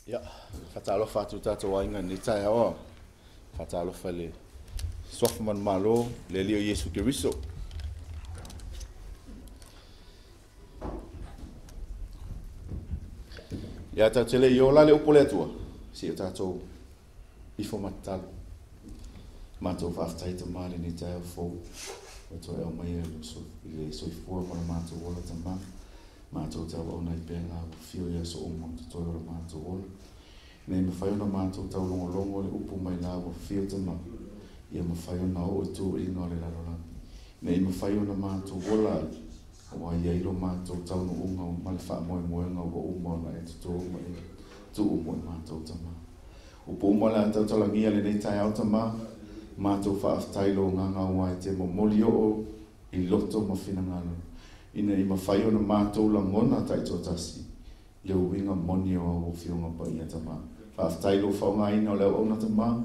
Ia, faatalofa atu i tatou aiga i lenei taeao. Faatalofa i le Suafa Manumalo, le Alii o Iesu Keriso. Ia, tatou te le i ola le upu a le Atua, se i o tatou ifo ma tatalo. Matou faafetai Tama i lenei taeao fou, ua toe aumaia i le soifua ma le matou ola Tama. Matou tauauna ai pea la ua fio i aso uma o totoe o le matou ola. Ina ia mafai ona matou taulogologo le upu mai la ua fio Tama, ia mafai ona oo i tuuina o le lalolagi. Ina ia mafai ona matou ola ai, aua e i ai lo matou taunuuga ma le faamoemoega ua uma ona e toto ma e tuu mo i matou Tama. Upu uma le a tautalagia lenei taeao Tama, matou faafetai lo agaga aua e te momoli oo i loto ma finagalo, ina ia mafai ona matou lagona taitoatasi le uiga moni o au Afioga Paia Tama. Faafetai lou faaaogaina o le auauna Tama,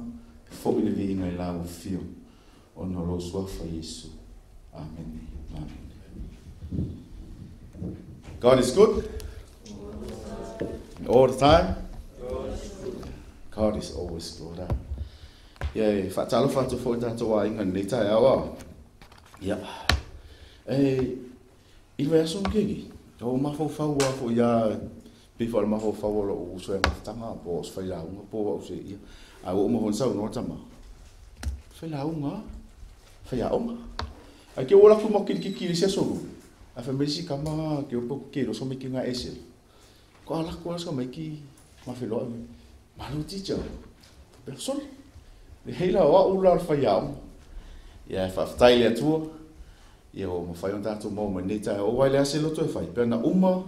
foi le viiga i la ua fio, ona o lou suafa Iesu. Amene. Amene. God is good. All the time. God is always good. Ia, e faatalofa atu foi tatou aiga i lenei taeao. Ia, e i le vaiaso na tea nei, o mafaufau lava foi lava, pei foi o le mafaufau o lou uso e mafutaga po o se failauga po o au se ia. Ae ua uma foi ona saunoa tama, failauga lava, faiaoga. Ae ke ua alu atu ma kilikiki i le isi aso Lua, ae fai mai le isi tama ke o ke iloa se tamaiti na ese. Ko ala atu ala se tamaiti ma feiloai mai, malo teacher, faapea, sole. Leai la, o au la o le faiaoga. Ia, e faafetai i le Atua, ia ua mafai ona tatou maua mai lenei taeao. Aua e leai se loto e fai, pe ana uma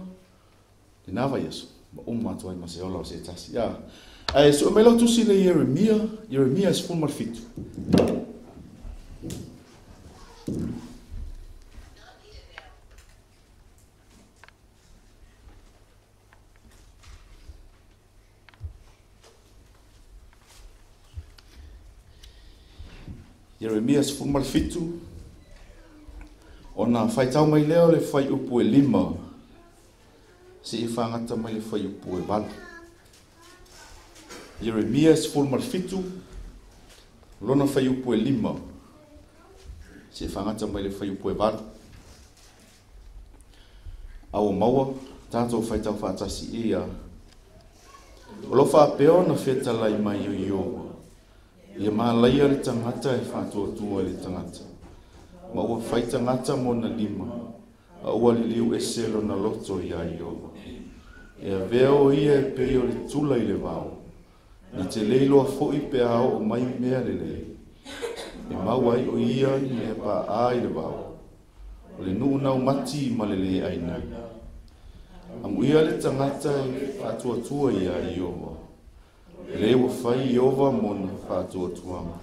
lena vaiaso, ma uma atu ai ma se ola o se tasi. Ia, ae sue mai lau tusi le Ieremia, Ieremia 17. Ieremia 17, ona faitau mai lea o le fuaiupu e 5, seia fagata mai le fuaiupu e 8. Ieremia 17, lona fuaiupu e 5, seia fagata mai le fuaiupu e 8. A ua maua tatou faitau faatasi ia. O lo faapea ona fetalai mai o Ieova, ia malaia le tagata e faatuatua i le tagata, ma ua fai tagata mona lima, a ua liliu ese lona loto iā Ieova. E avea o ia e pei o le tula i le vao, na te le iloa foi pe a oo mai mea lelei, e maua ai o ia i mea paā i le vao, o le nuu naumati ma le le aina. Amuia le tagata e faatuatua iā Ieova, le ua fai Ieova mona faatuatuaga.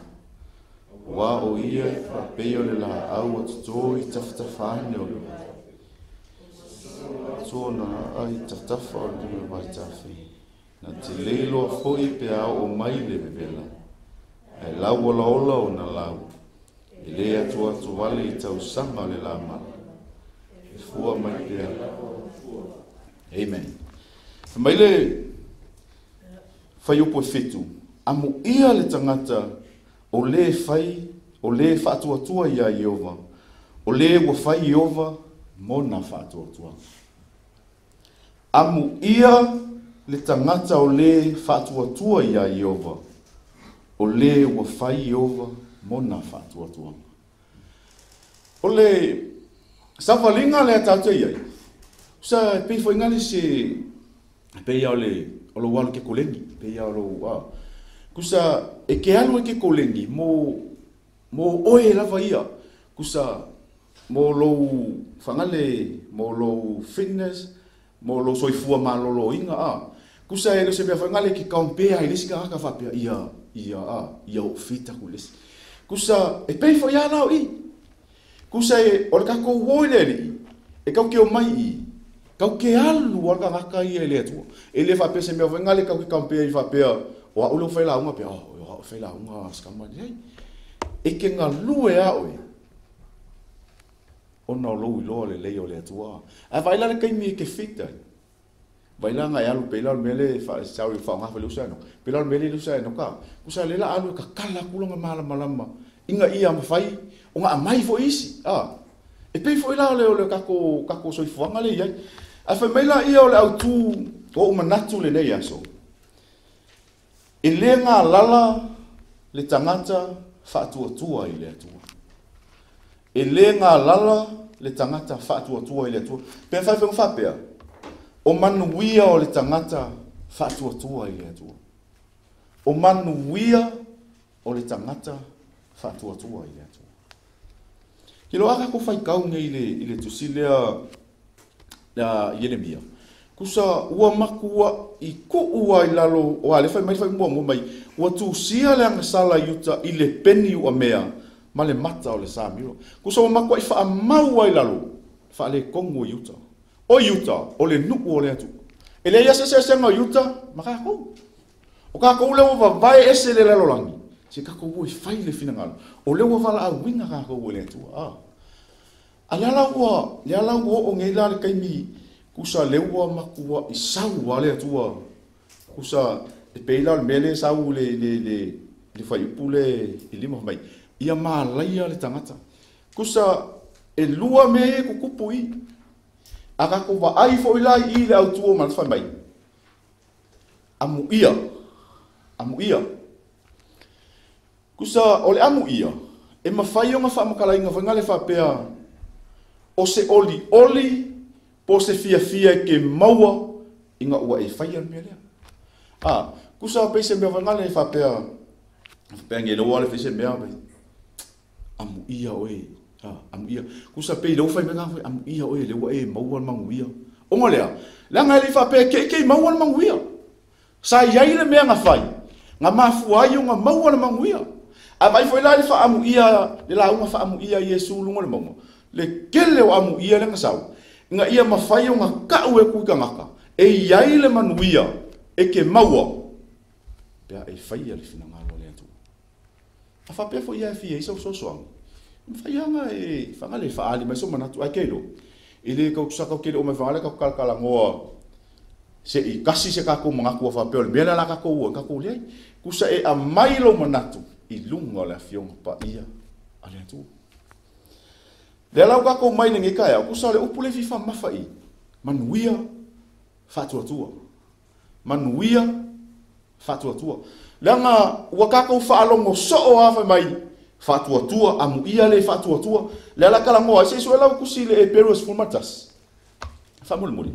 Aua o ia e faapei o le laau ua toto i tafatafa ane o le vai. Tona ai tafatafa o le vaitafe. Na te le iloa foi pe a oo mai le vevela. Ae lau olaola ona lau. E le atoato wale i tausaga o le lamala. E fua mai pea. Amen. Fai mai le fuaiupu e 7, amuia le tagata o le fai, o le faatuatua iā Ieova, o le ua fai Ieova mona faatuatuaga. Amuia le tagata o le faatuatua iā Ieova, o le ua fai Ieova mona faatuatuaga. O le savaliga lea tatou te i ai, sa pei foi ngale se pei o le o lou alu ke koleni, pei o lou a. Kusa e ke alu e ke koleni mo mo oe lava ia. Kusa mo lou fagale, mo lou fitness, mo lou soifua maloloina a. Kusa e le se mea fagale ke compare ai le isi tagata faapea ia ia a ia o fita ku le isi. Kusa e pei foi a lao i. Kusa e o le tatou o i le alii, e kau ke o mai i, kau ke alu a le tagata ia i le Atua. E le faapea se mea fagale kau ke compare i faapea o au lea ua fai lauga pea, oh, o au fai lauga se kama nei. E ke galue a oe ona o lou iloa lelei o le Atua. Ae vaai la le taimi e ke fit ai. Vailanga e alu pela o mele fa sau i fa ngafa le usa no. Pela o mele le usa no ka. Kusa le la alu ka kala kulonga mala malama. Inga ia mafai o nga mai fo isi. Ah. E pei foi la le o le kako kako soifuaga le iai. Ae fai mai laia o le autū o ou manatu lenei aso. E le galala le tagata faatuatua i le Atua. E le galala le tagata faatuatua i le Atua. Pe mafai foi ona faapea, o manuia o le tagata faatuatua i le Atua. O manuia o le tagata faatuatua i le Atua. Ke loa ka ko faitau nei i le tusi lea Ieremia. Kusa ua makua i ku'u ai lalo o ale fai mai fai mua mua mai ua tusia le agasala i uta i le peni ua mea ma le mata o le samiro. Kusa ua makua i faamau ai lalo faaletonu i uta. O i uta o le nu'u o le Atua. E leai se eseesega o iuta ma kākou. O kākou lea ua vavae ese le lalolagi. Se kākou ua i fai le finagalo. O lea ua valaauina kākou e le Atua. Ah. A lea la ua, lea la ua oo nei la le taimi kusa lea ua matua i sau a le Atua. Kusa e pei la o le mea lea e sau le le le le fuaiupu le i lima fai mai, ia malaia le tagata. Kusa e lua mea ia e tutupu i. A tatou vaai foi la i i le autū o manatu fai mai, amuia, amuia. Kusa o le amuia, e mafai ona faamatalaina foi na le faapea, o se olioli po o se fiafia e ke maua ina ua e faia le mea lea. A, kusa pei se mea foi na le faapea, faapea nei lea ua le fai se mea, amuia oe, a, amuia. Kusa pei lea ua fai mai na foi, amuia oe lea ua e maua le manuia. Ona lea, leaga e le i faapea e keikei maua le manuia. Sa i ai le mea na fai, na mafua ai ona maua le manuia. A vaai foi la i le faaamuia, le lauga faaamuia a Iesu i luga o le mauga, le tele o amuia lea na sau, ina ia mafai ona tau e atu i tagata, e i ai le manuia e te maua pe a e faia le finagalo o le Atua. A faapea foi ia e fia i ai sau fesoasoani, e mafai lava ona e faagale e faaali mai sou manatu, ae ke iloa, e le tau tusa tatou te le o mai faagale tatou talatalanoa se i tasi se tatou manatu ua faapea o le mea lea o le a tatou o ai, tatou leai. Tusa e aumai lou manatu i luga o le Afioga Paia a le Atua. Lea la ua tatou mai lenei taeao, tusa o le upu lea e fia faamamafa i, manuia faatuatua. Manuia faatuatua. Leaga ua tatou faalogo soo lava fai mai, faatuatua, amuia le faatuatua. Lea la talanoa ai, se i sue lau tusi i le Eperu e 11. Faamolemole.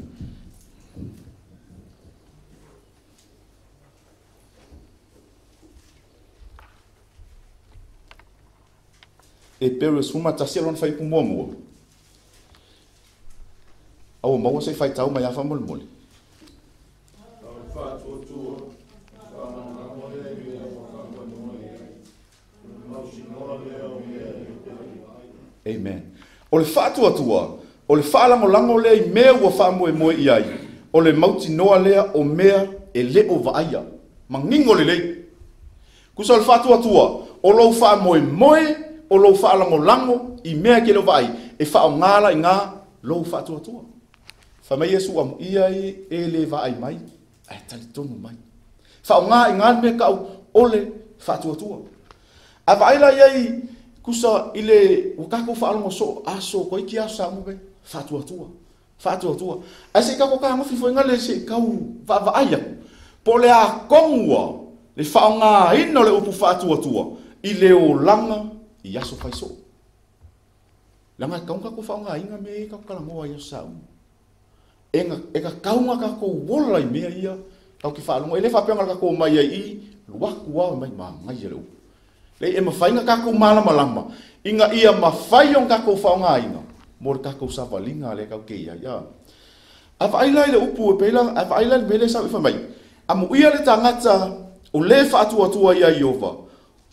Eperu e 11 lona fuaiupu muamua. A ua maua se i faitau mai lava faamolemole. Amen. O le faatuatua, o le faalagolago lea i mea ua faamoemoe i ai, o le mautinoa lea o mea e le o vaaia. Manino lelei. Tusa o le faatuatua, o lou faamoemoe, o lou faalagolago i mea e te le o vaai, e faaaoga la i ina lou faatuatua. Fai mai Iesu, amuia e le vaai mai, ae talitonu mai. Faaaoga i ina le mea tau o le faatuatua. A vaai la i ai, tusa i le ua tatou faalogo soo, aso toeiti aso sa uma faatuatua, faatuatua. Ae se i tatou tagofi foi gale se i tau vaavaai atu, po o le a tonu ua le faaaogaina o le upu faatuatua i le olaga i aso fai soo. Leaga e tatau ona tatou faaaogaina mea ia tatou talanoa i aso sa uma. E tatau ona tatou ola i mea ia tatou te faalogo. E le faapea na o le tatou omai ai i i, alu atu lava omai manaia le upu. Leai, e mafai ona tatou malamalama ina ia mafai ona tatou faaaogaina mo le tatou savaliga lea tatou te i ai. A. A vaai la i le upu e pei la, a vaai la i le mea lea e sau i fai mai, amuia le tagata o le faatuatua iā Ieova,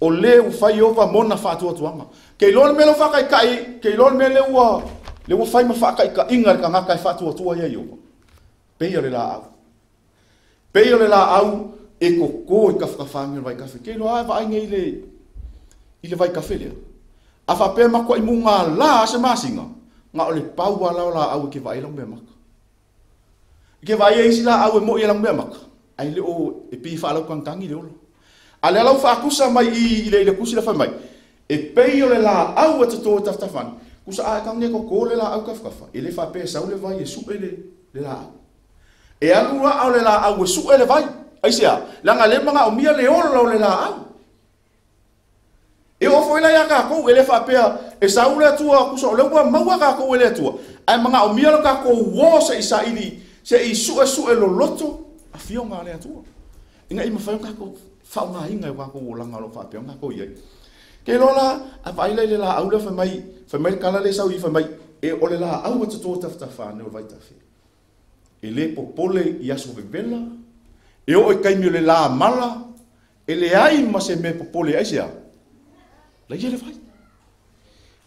o le ua fai Ieova mona faatuatuaga. Ke iloa le mea lea ua faataitai, ke iloa le mea lea ua, lea ua fai ma faataitaiga e le tagata e faatuatua iā Ieova. Pei o le laau. Pei o le laau e koko i tafatafaagi o le vaitafe. Ke iloa lava e vaai nei i le, i le vaitafe lea. A faapea e matuai mugala se masina, na o le pau lava la o laau e ke vaai ai lau meamata. Ke vaai ai isi laau e mo'i e laumea maka, ai le o e pi whaalau kankangi le olo. A le alau whaakusa mai i le kusi la whai mai, e pei o le laau e toto e taftafani, kusa a e kange ko ko le laau kafkafa, e le whapea sau le vai e su e le laau. E alu a o le laau e su e le vai. Ai sea, langa le manga o mia le olo o le laau. E o foi la ia kākou e le whapea, e sau le atua kusa o le ua maua kākou e le atua. Ai manga o mia lo kākou wo se isa ili, se i sue sue loloto, a fionga le atua. Inga i mawhai o kākou whaonga inga e kākou o langa lo whapea o kākou iai. Ke lola, a vaila i le la au le whai mai kala le sau i whai mai, e o le la au e toto taftafa ne o vaitafe. E le popole i aso vevela, e o e kaimi o le la mala, e le ai ma se me popole ai sea. La ia le vai.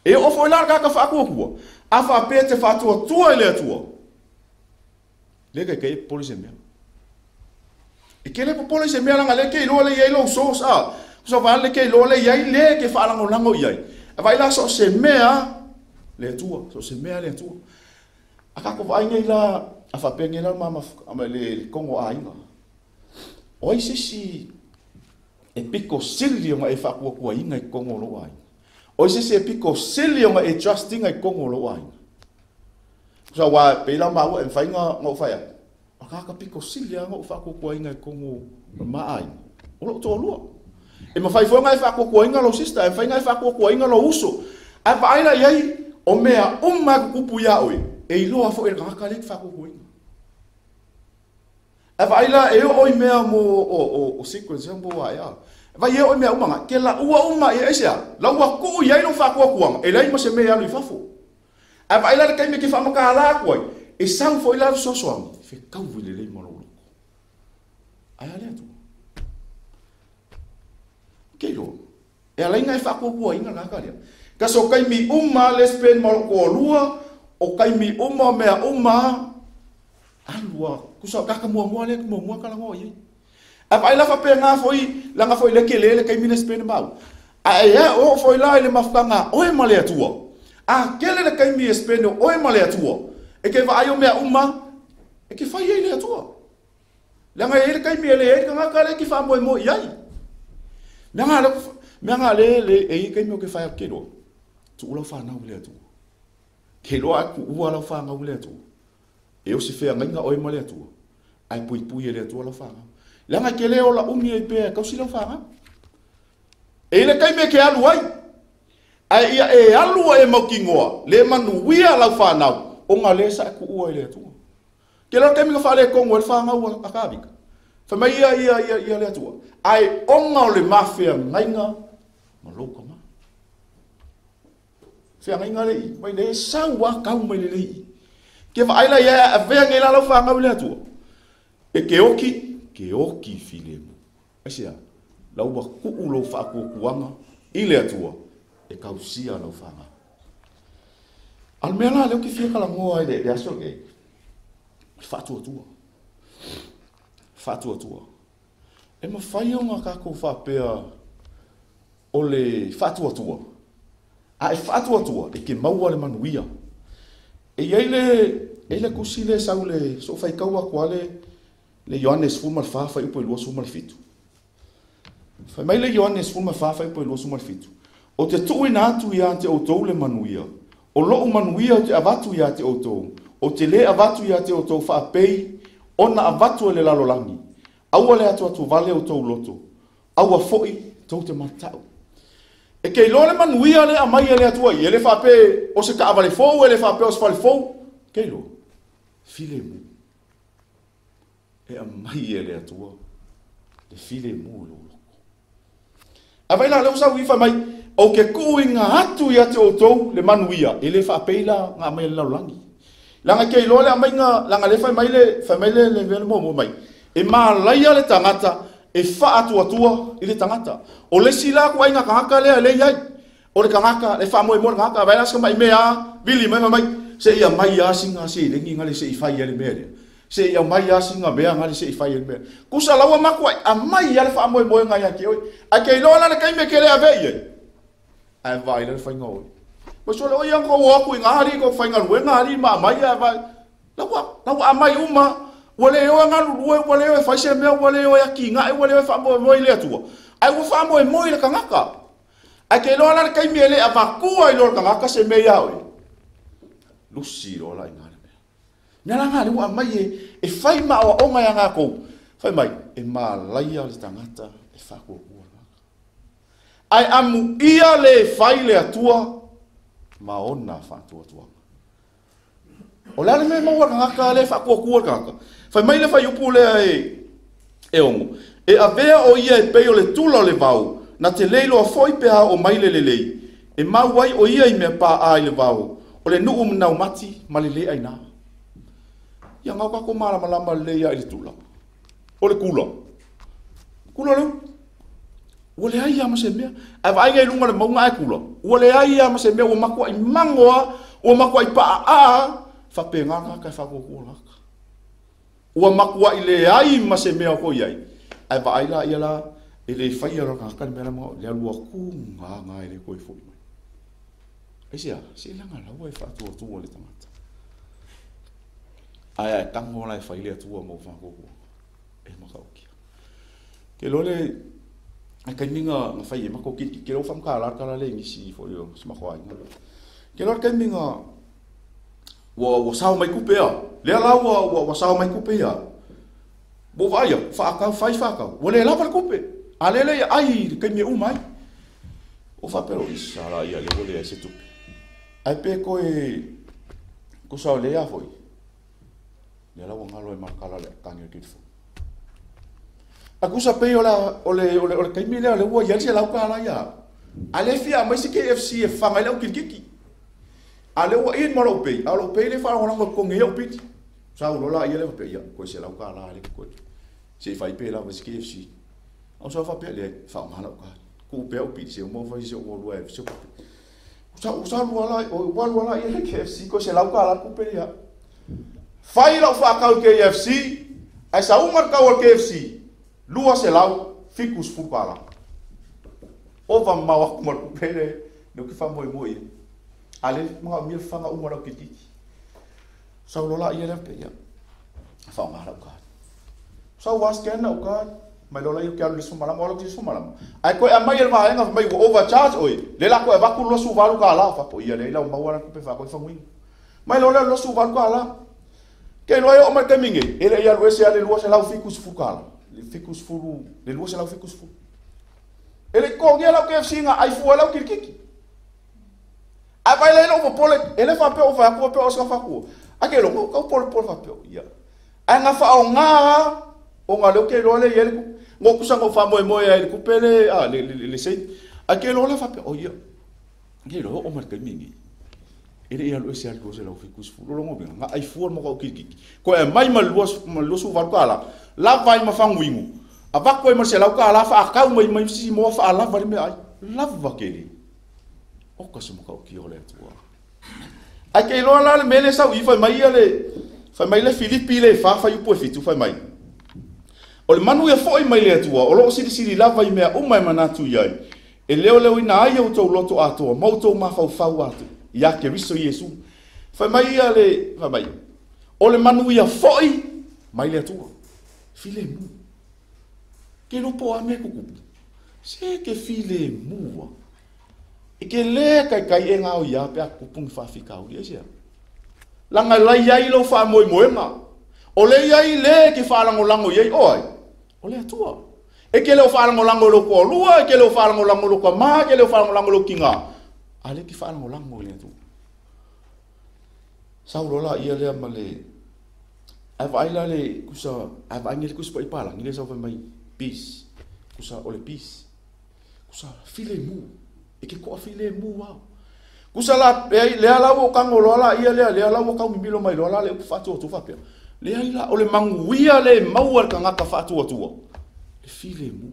E o foi la kaka whaakua kua. A whapea te whaatua tua i le atua. Le kai kai popole se mea. E ke le popole se mea langa le ke iloa le iai lou source a. Kusa wale le ke iloa le iai le ke whaalangolango iai. A vai la so se mea le atua. So se mea le atua. A kako vaai nei la a whapea nei la mama ama le kongo a inga. Oi sisi e piko sili o nga e whaakua kua inga i kongo lo ai. Oi sisi e piko sili o nga e trustinga i kongo lo ai. Kusa wā pēla maua e whainga ngau whaia. A kaka piko sili a ngau whaakua kua inga i kongo ma ai. O lo tō lua. E mawhai fua e whaakua kua inga lo sister, e whainga e whaakua kua inga lo uso. A whaila iai o mea umma kukupu ia oe. E iloa fo e ngaka le whaakua kua inga. A vaila e o i mea mo o sequence mo wa ya. Vai e o i mea umanga ke la ua uma e aisea. La ua ku i ai lo whaakua kuanga. E lai ma se mea alu i fafo. A vaila le kaime ke whamaka ala aku ai. E sau fo i la sosoangi. Fe kau le lei malo loko. Ai ale atu. Ke lo. E ala inga e whaakua kua inga ngaka lea. Ka so kaimi uma le spend malo ko lua. O kaimi uma mea uma. Alua, kusa kaka mua mua le mua mua kala ngo i. A vai la fa pe nga foi, la nga foi le ke le kai mine spend mau. A e o foi la ile mafkanga o e male atua. A kele le kai mi spend o e male atua. E ke va ayo mea uma e ke fai le atua. La nga e le kai mi le e nga ka le ki fa mo mo i ai. Mea nga le le e kai mi o ke fai ke lo. Tu ula fa na le atua. Ke lo a ku ua la fa nga le atua. E o se fea ngainga oe ma le atua. Ai pui pui e le atua lau whanga. Langa ke leo la umi e pea kausi lau whanga. E le kai me ke alu ai. Ai ia e alu e maukingoa. Le manuia lau whanau. O ngā le sa e kuua i le atua. Ke lau kai me ka whale kongo e whanga ua a kāvika. Whamai ia ia ia ia le atua. Ai onga o le mawhea ngainga ma lou ka ma. Whea ngainga le i. Mai le sau a kau mai le le i. Ke vaila ia a vea ngai la lau whangau le atua. E ke oki filemu. Aisea, lau wa kuu lau whaakua kuanga i le atua. E kausia lau whangau. Al mea la leo ki fia kalangoa i le aso ke. Whaatuatua. Whaatuatua. E mawhai o ngā kākou whapea o le whaatuatua. A e whaatuatua e ke maua le manuia. E iai le kusi le sau le so whai kaua kua le Ioannes fuma le whawhai upo i lua suma le fitu. Whai mai le Ioannes fuma whawhai upo i lua suma le fitu. O te tuuina atu ia te outou le manuia. O lou manuia o te avatu ia te outou. O te le avatu ia te outou whaapei, ona avatu e le lalolangi. Aua le atu atu vale o tou loto. Aua foi tou te matau. E ke iloa le manuia le amai e le atua i. E le whape o se kaavale fou, e le whape o se whale fou. Ke iloa, file mu. E amai e le atua, le file mu lo loko. A vai la leo sau i whamai, o ke kuinga atu ia te outou le manuia, e le whape la ngā mai le lalolangi. Langa ke iloa le amai ngā, langa le whai mai le, whai mai le le mo mo mai. E mālaia le tangata, e whaatuatua i le tangata. O le sila ku ai ngā kangaka lea le iai. O le kangaka, le wha moe mo le kangaka, vai la sika mai mea, vili mai mai, se ia mai a singa se lengi ngale se i whai ale mea lea. Se ia mai a singa mea ngale se i whai ale mea. Kusa laua maku ai, a mai a le wha moe moe ngai a ke oi. A ke iloa la le kai me ke lea ve iai. Ai vai le whainga oi. Ma so le oi ang ko aku i ngā hari, ko whainga rue ngā hari, ma mai a vai. Laua a mai uma, Ua le o e galulue, ua le o e fai se mea, ua le o e atinae, ua le o e faamoemoe i le Atua, ae ua faamoemoe i le tagata. Ae ke iloa la le taimi e le avatua ai loa le tagata se mea ia oe, lusi loa la i ina le mea. Mea la na lea ua aumai e fai ma aoaoga ia gatou, fai mai, e malaia le tagata e faatuatua le tagata. Ae amuia le fai le Atua ma ona faatuatuaga. O le a le mea e maua e le tagata lea e faatuatua le tagata? Fai mai le fuaiupu lea e 6, e avea o ia e pei o le tula o le vao, na te le iloa foi pe a oo mai le lelei, e mau ai o ia i mea pa'a i le vao, o le nuu naumati ma le lē aina. Ia gau tatou malamalama lelei lava i le tula. O le tula, tula le upu. Ua leai lava ma se mea. Ae vaai nei i luga o le mauga ae tula, ua leai lava ma se mea, ua matuai mago lava, ua matuai paaa, faapena le tagata e faatuatua le tagata. Ua matuai leai ma se mea o toe i ai, ae vaai la ia la, e le faia loa le tagata le mea la manao, le alu atu gaga e le toe foi mai. Aisea? Seiloga lava e faatuatua le tagata. Ae a e tago la e fai le Atua ma ou faatuatuaga, e matautia. Ke iloa le taimi na fai ai matou kilikili, ke iloa ua faamatala le tala lea i nisi foi o si matou aiga. Ke iloa le taimi na ua sao mai tupe a, lea la ua sao mai tupe ia, ua ou vaai atu, faatau, fai faatau, ua le lava le tupe. A lea le i aai i le taimi e uma ai. Ua faapea loa, isa la ia lea ua leai se tupe. Ae pe toe tusa o lea foi, lea la ua galo ai ma le tala o le tagi o le telefoni. A tusa pei o le taimi lea o lea ua i ai le $100 ia au. A lea e fia aumai se KFC e faga ai lau kilikiki. A lea ua in ma lou pay, a o lou pay lea e faalagolago e totogi ai au pili. Sau loa la ia lea faapea, ia, toe $100 lea totoe. Se i fai pe lava i se KFC. A ou sau faapea, leai, faaaoga lau card. Tuu pea au pili, se uma fai se ou alua e se tupe. Ua alu lava la ia le KFC, toe $100 le tupe lea. Fai lau faatau i KFC, ae sauga le tau o le KFC, $270. Ova mamao atu ma le tupe lea ou te faamoemoe i ai. A lea e manaomia le faga uma o lau kilikiki. Sau loa la ia lea faapea, ia, faaaoga lau card. Sau lava scan lau card, mai loa la ia ou te alu i le isi malama, ou alu atu i le isi malama. Ae toe aumai e le vaega fai mai ua overcharge oe, lea la toe avatu le $28, faapea, ia leai la ua maua la le tupe faatoa faguina. Mai loa lea $28. Ke iloa e oo mai le taimi nei, e le i alu ese lava le $270, le 70, le 270. E le i totogia lau KFC na ai fua ai lau kilikiki. Ae vaai la i lou popole, e le faapea ua fai atu faapea o se fatua. Ae ke iloa, ua tau polepole faapea, ia. Ae na faaaoga lava, ona lea ou te iloa lea e i ai le tupe. Na ou tusa na ou faamoemoe ai i le tupe le, a, le save. Ae ke iloa lea faapea, oh ia, ke iloa e oo mai le taimi lenei. E le i alu ese lava le 270. O lona uiga, na ai fua le matou kilikiki. Toe aumai ma le $28, lava ai ma faguinu, avatu ai ma le $100 faatau mai ma isi moa faalava ai le meaai. Lava tele. Oka se matautia o le Atua. Ae ke iloa la le mea lea sau i fai mai ia le fai mai le Filipi le 4 fuaiupu e 7 fai mai. O le manuia foi mai le Atua o lo o silisili lava i mea uma e manatu i ai, e leoleoina ai outou loto atoa ma outou mafaufau atoa ia Keriso Iesu. Fai mai ia le fai mai o le manuia foi mai le Atua. Filemu. Ke iloa po o a mea e tutupu. Se ke filemu a. E ke lē taitai e gaoia pe a tutupu ni faafitauli. Aisea? Leaga la i ai lou faamoemoega. O lea i ai le e ke faalagolago i ai o ai? O le Atua. E ke le o faalagolago i lou toalua, e ke le o faalagolago i lou tama, e ke le o faalagolago i lou tigā, a lea e ke faalagolago i le Atua. Sau loa laia lea ma le ae vaai la le tusa, ae vaai nei le Tusi Paia Palagi lea e sau fai mai peace, tusa o le peace. Tusa filemu, e ke toafilemu lava. Tusa la, lea la ua ou tago loa laia lea, lea la ua tau mimilo mai loa la le upu faatuatua faapea, leai la, o le manuia lea e maua e le tagata faatuatua, le filemu.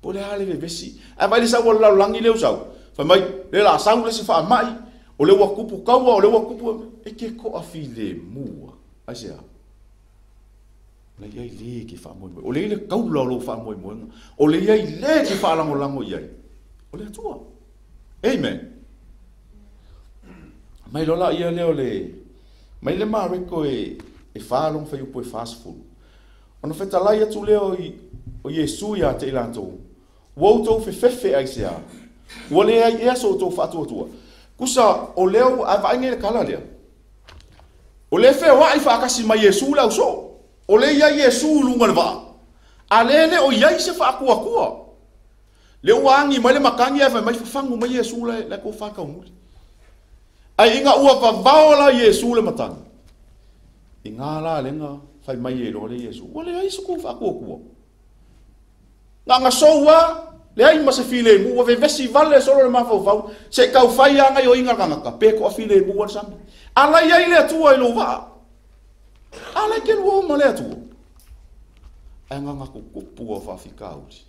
Po o le a le vevesi. Ae vaai le sau a le lalolagi lea ua sau, fai mai, lea o le a sau le isi faamai, o lea ua tupu taua, o lea ua tupu, e ke toafilemu lava. Aisea? Na i ai le e ke faamoemoe. O le i le taula o lou faamoemoega. O le i ai le e ke faalagolago i ai. O le Atua. Amen. Mai loa laia lea o le, mai le Mareko e, E 4 lona fuaiupu e 40. Ona fetalai atu lea o Iesu ia te i latou, ua outou fefefe aisea, ua leai ea so outou faatuatua. Kusa o lea a vaai nei le tala lea. O le feoai faatasi mai Iesu le ausoo. O le ia Iesu i luga o le vaa. A le le o iai se faatuatua. Le ua agi mai le matagi ae fai mai fafagu mai Iesu le tofa taumuli. Ai inga ua vavao la Iesu le matagi. I ngā la lenga fai mai e loa le Iesu. Ua leai se kou faatuatua. Nga soua leai ma se filemu ua vevesi vale solo le mafaufau se taufai a ngai o inga kangaka pe ko filemu al sami. Ala ia i le Atua i lou vaa. Ala ke lua ma le Atua. Ai nganga kukupu o faafikauli.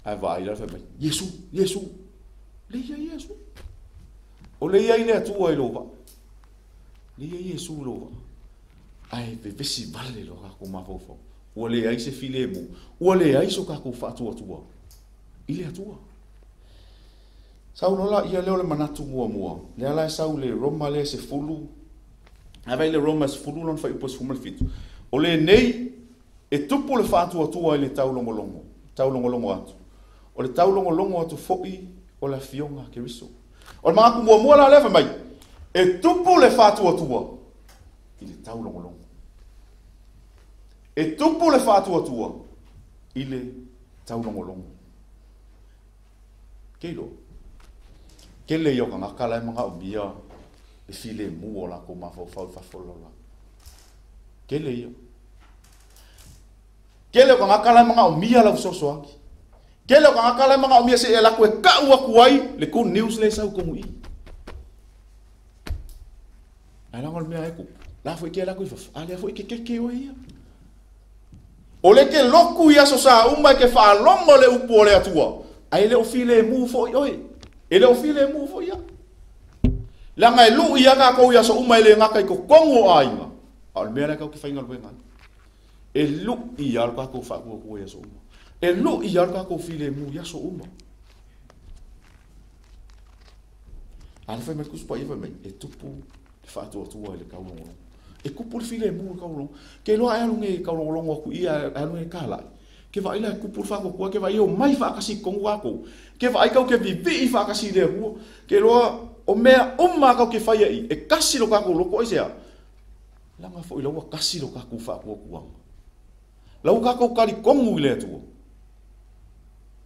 Ai vaai la fai mai Iesu, Iesu. Le ia Iesu. O le ia i le Atua i lou vaa. Le ia Iesu i lou vaa. Ai vevesi vale lo ka mafaufau. Ua leai se filemu, ua leai so kākou faatuatua i le Atua. Sau lola ia leo le manatu muamua. Le ala e sau le Roma le 10. Ava i le Roma 10 lona fuaiupu 17. O le nei e tupu le faatuatua i le taulogologo, taulogologo atu. O le taulogologo atu foi o le afioga a Keriso. O le manatu muamua la lea fai mai, e tupu le faatuatua i le taulogologo. E tupu le faatuatua i le taulogologo. Keilo. Kele i o kangaka lai manga o mia le filemu o la ko mafaufau fafolo la. Kele ia. Kele o kangaka lai manga o mia la sosoaki. Kele o kangaka lai manga o mia se e la koe kau aku ai le good news le sau komu i. Ai la ngol mea e ku. La foi ke la ku faf. A le foi ke ke ke o ia. O le ke loku ia so sa uma ke whaalongo le upu o le Atua. Ai le o filemu foi oe. E le o filemu foi ia. Langa e lu ia ka kou ia so uma e le ngaka i ko kongo ainga. A o le mea le kau ki whainga luenga. E lu ia al ka kou whaakua kua ia so uma. E lu ia al ka kou filemu ia so uma. A le whai mai kusupa ia whai mai. E tupu le whaatuatua i le kaulongolongo. E kupu le filemu le kaulongolongo. Ke loa e alunge kaulongolongo aku ia e alunge kalai. Ke vai la kupu le whaakua ke vai o mai whaakasi kongu ako. Ke vai kau ke vivi whaakasi le hua. Ke loa o mea uma kau ke whaia i. E kasi lo kākou loko ai sea. Langa foi laua kasi lo kākou whaakua kuanga. Lau kākou kari kongu i le Atua.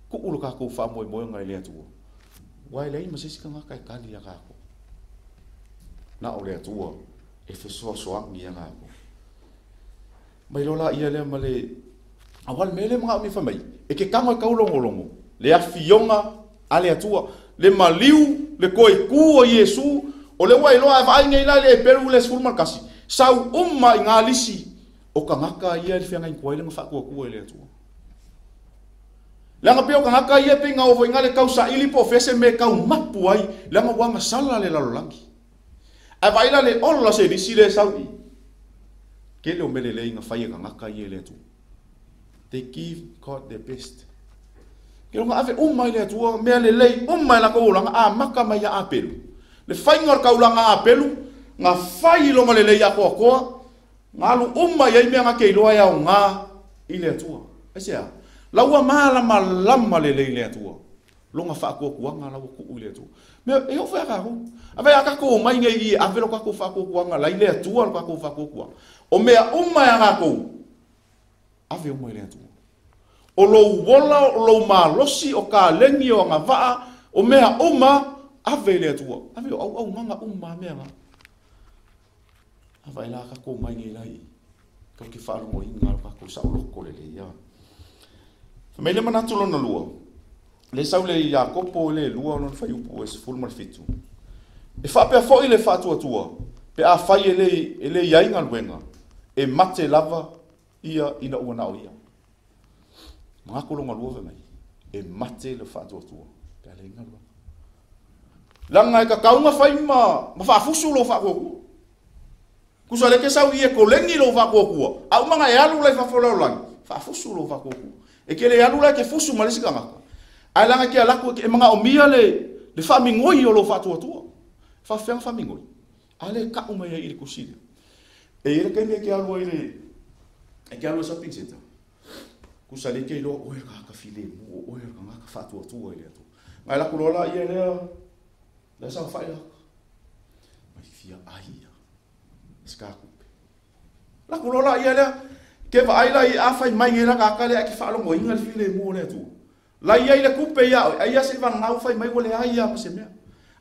Ku'u lo kākou whaamoemoenga i le Atua. Wai lei masisi ka ngaka e kali a kākou. Na o le Atua e fesoasoagi ia kākou. Mai lola ia lea ma le awal mele mga o mi whamai. E ke kanga e kaulongolongo. Le afionga a le Atua. Le maliu, le koe ku o Iesu. O le wai loa e vaai nei la le peru le sefulu malakasi. Sau uma i ngā lisi. O kangaka ia le whianga i kua ile nga whaakua kua i le Atua. Leanga peo kangaka ia pe ngā ofo i ngā le kau saili po fese me kau mapu ai. Leanga wanga sala le lalolangi. A vaila le ola se lisi le sau i. Ke le o mele le inga whai e kangaka ia le Atua. They give God their best. Ke longa ave uma i le Atua, mea le lei uma i la kaulanga a maka mai a apelu. Le whainga o le kaulanga a apelu, ngā whai longa le lei a koa koa, ngā alu uma i ai mea ngā keiloa ia o ngā i le Atua. Ai se a? Laua malama lama le lei le Atua. Longa whaakuakuanga laua kuu i le Atua. Mea, e o whea kākou. A whea kākou o mai nei i ave lo kākou whaakuakuanga, lai le Atua lo kākou whaakuakuanga. O mea uma ia kākou, ave uma i le Atua. O lou wola, o lou malosi, o ka lengi, o ngā waa, o mea uma, ave i le Atua. Ave o au au nganga uma mea ngā. A vai la kākou mai nei lai. Kau ke whaalongo i ngā kākou sa o loko le le ia. Whamei le manatu lona lua. Le sau le Iakopo le lua lona whaiupu e 17. E whaapea foi le whaatuatua. Pe a whai e le iai ngā luenga. E mate lava ia ina ua nao ia. Ngā kolonga lua mai. E mate le whaatuatua. Pe a le inga lua. Langa e kakaunga whai ma whaafusu lo whaakuakua. Kusa le ke sau i e kolengi lo whaakuakua. A umanga e alu lai whawhalau langi. Whaafusu lo whaakuakua. E ke le alu lai ke fusu ma lesi kangaka. Ai langa ke alaku e manga o mia le whaamingoi o lo whaatuatua. Whaawhianga whaamingoi. A le kau mai ai i le kusile. E i le kaimi e ke alu ai le e ke alu shopping center. Kusa le ke iloa oe ka ka filemu, oe ka ngaka faatuatua i le Atua. Ngai la kuloa la ia lea, lea sa whai la. Mai fia ai ia. Ska kupe. La kuloa la ia lea, ke vaai la i a fai mai nge la ka kale a ki whaalongo inga le filemu o le Atua. La ia i le kupe ia oe, ai ia se vangau fai mai ua le ai ia ma se mea.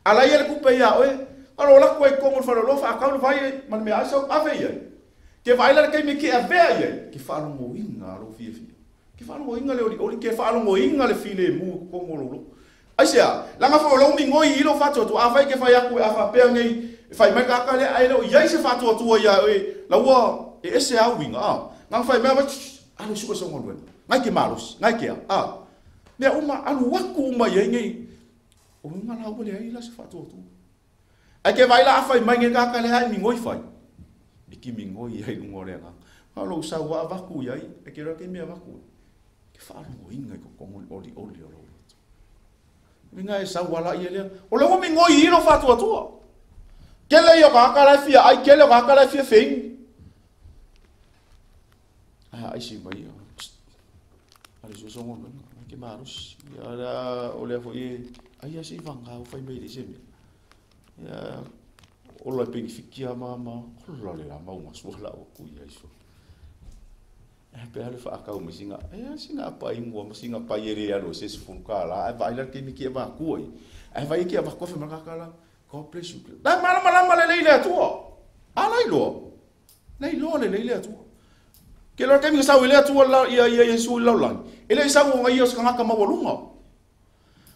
A la ia le kupe ia oe, alo la koe kongo le whaloloa wha akau le vai ma le mea ai sau ave ia. Ke vaai la le kaimi ke avea ia, ke whaalongo inga alo fia fia. Ke whaalongo inga le oli oli, ke whaalongo inga le filemu kongo lolo. Ai sea, langa fo lo mi ngoi ilo whatu atu, a whai ke whai aku e a whapea ngei, whai mai kaka le ai leo, iai se whatu atu ia oe, la ua e ese au winga, a. Ngang whai mea, alu suka songo luen. Ngai ke malos, ngai ke a. Mea uma, alu waku uma iai ngei. O nga la ua le ai la se whatu atu. Ai ke vai la a whai mai nge kaka le ai mi ngoi whai. E ki mi ngoi ai lungo le nga. Alo sa wa vaku iai, e ke ra ke mea vaku. Ke whaalongo inga i ko kongo oli oli o lo. Minga e sau wala ia lea. O le mi ngoi ilo whatu atua. Kele ia ka kala fia ai kele ka kala fia fein. Ah ai si mai. Ale so so ngo ke marus. Ya la o le fo i ai si vanga o fai mai le se me. Ya o la pengi fikia mama. O la le la mau masu la o ku ia iso. E pe ale fa akau me singa. E singa pa ingua ma singa pa yere alo se se funka la. E vai la ke mi ke va ku ai. E vai ke va ko fe ma ka la. God bless you. La mala mala mala le ile atua. Ala ilo. Le ilo le le ile atua. Ke lo ke mi sa ile atua la ia ia Yesu la la. Ele sa wo ngai os ka mawalunga.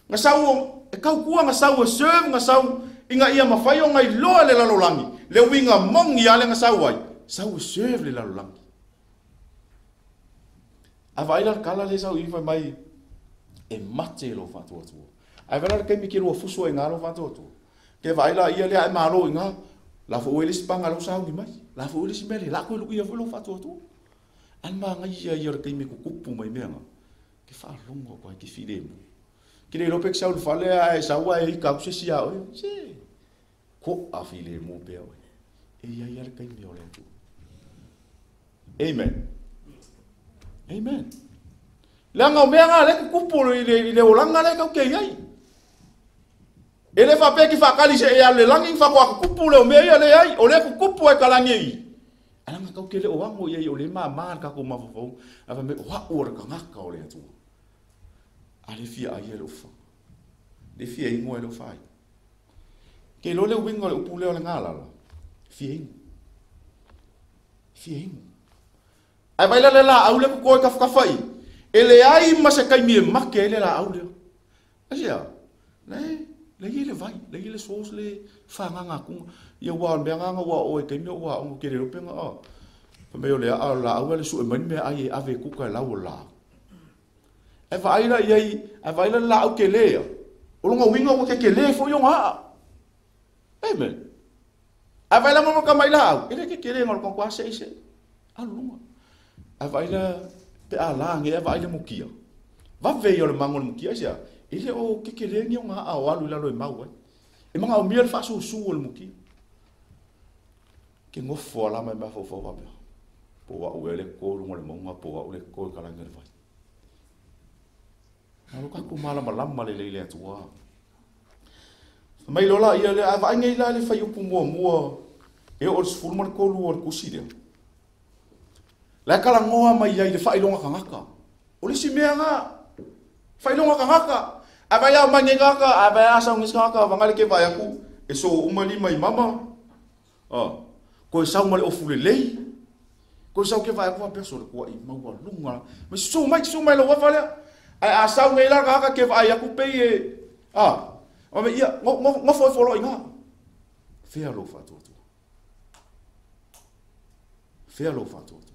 Nga sa wo e kau kua nga sa wo serve nga sa inga ia mafai o ngai lo le la lolangi. Le winga mong ia le nga sa wai. Sa wo serve le la lolangi. A vai la kala le sau i mai e mate lo whatu atua. Ai vai la ke mi ke lo fusu e ngā lo whatu atua. Ke vai la ia le ai malo i ngā. La fo ele spanga lo sau ni mai. La fo ele simele la ko lu ia fo lo whatu atua. An ma ngai ia ia ke mi kukupu mai mea ngā. Ke whalongo koe ke filemu. Ke le lopek sau le whale ai sau ai i ka kuse sia oe. Se. Ko a filemu pea oe. E ia ia le kai mea o le atua. Amen. Amen. Langa o mea ngā le kukupu i le olanga le kau ke iai. E le whapea ki whakali se e a le langi whakoa kukupu le o mea ia le ai. O le kukupu e kalangi i. Alanga kau ke le o wango iai o le maa maa kako mawawau. A wha me o hau o le kangaka o le atua. A le fia ai e le uwha. Le fia ingoa e le uwha ai. Ke lo le winga le upu leo le ngā lala. Fia ingo. Fia ingo. Ai vai la le la au le kukoe kawhakawhai. E le ai ma se kaimi e make e le la au leo. Asia, le i le vai, le i le sos le whanganga kunga. Ia wā mea nganga wā oe kaimi o wā ongo ke le ropenga a. Wha meo le a la au le su e mani mea ai e ave kuka e lau o la. E vai la iai, e vai la la au ke lea. O longa winga o ke ke le fo ionga aa. Amen. E vai la mama mai la au. E le ke ke le ngalo kwa se se. Alu lunga. A vai la pe a la nge a vai le mukia. Va ve yo le mango le mukia sia. E le o ke ke le ngi o nga a o alu la lo e mau ai. E manga o mia le fa su su o le mukia. Ke ngofo ala mai ma fo fo va pe. Po wa o le ko lu le monga po wa o le ko ka la nge vai. Alo ka ku mala malama le le atua. Mai lola ia le a vai ngai la le fai upu mua mua. E o le sefulu ma le kolu o le kusi lea. La kala ngoa mai ai le whailonga kangaka. O le si mea ngā. Whailonga kangaka. A vai au mai ngaka, a vai asa ngis ngaka, wangale ke vai aku. E so umali mai mama. Ah. Ko e sau male ofu le lei. Ko e sau ke vai aku a peso le kua i maua lunga. Me su mai lo wafalea. Ai a sau ngai la kaka ke vai aku pei e. Ah. O me ia ngofo e folo i ngā. Fea lo whatu atu. Fea lo whatu atu.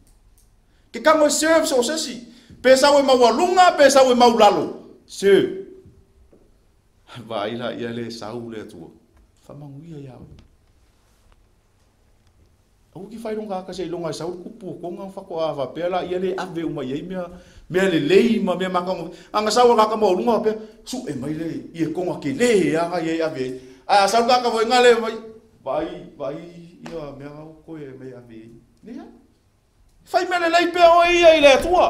Ke kango e serve so sesi. Pe sau e maualunga, pe sau e maulalo. Serve. Vai la ia le sau le atua. Whamanguia iau. Au ki whailonga aka se ilonga e sau le kupu o konga whakoa whapea la ia le ave uma iai mea mea le lei ma mea makango. Anga sau kaka maulunga whapea su e mai le ia konga ke le anga ia ave. A sau kaka voi ngale mai. Vai vai ia mea ngau koe mai ave. Leai. Fai mea lelei pea oe ia i le Atua.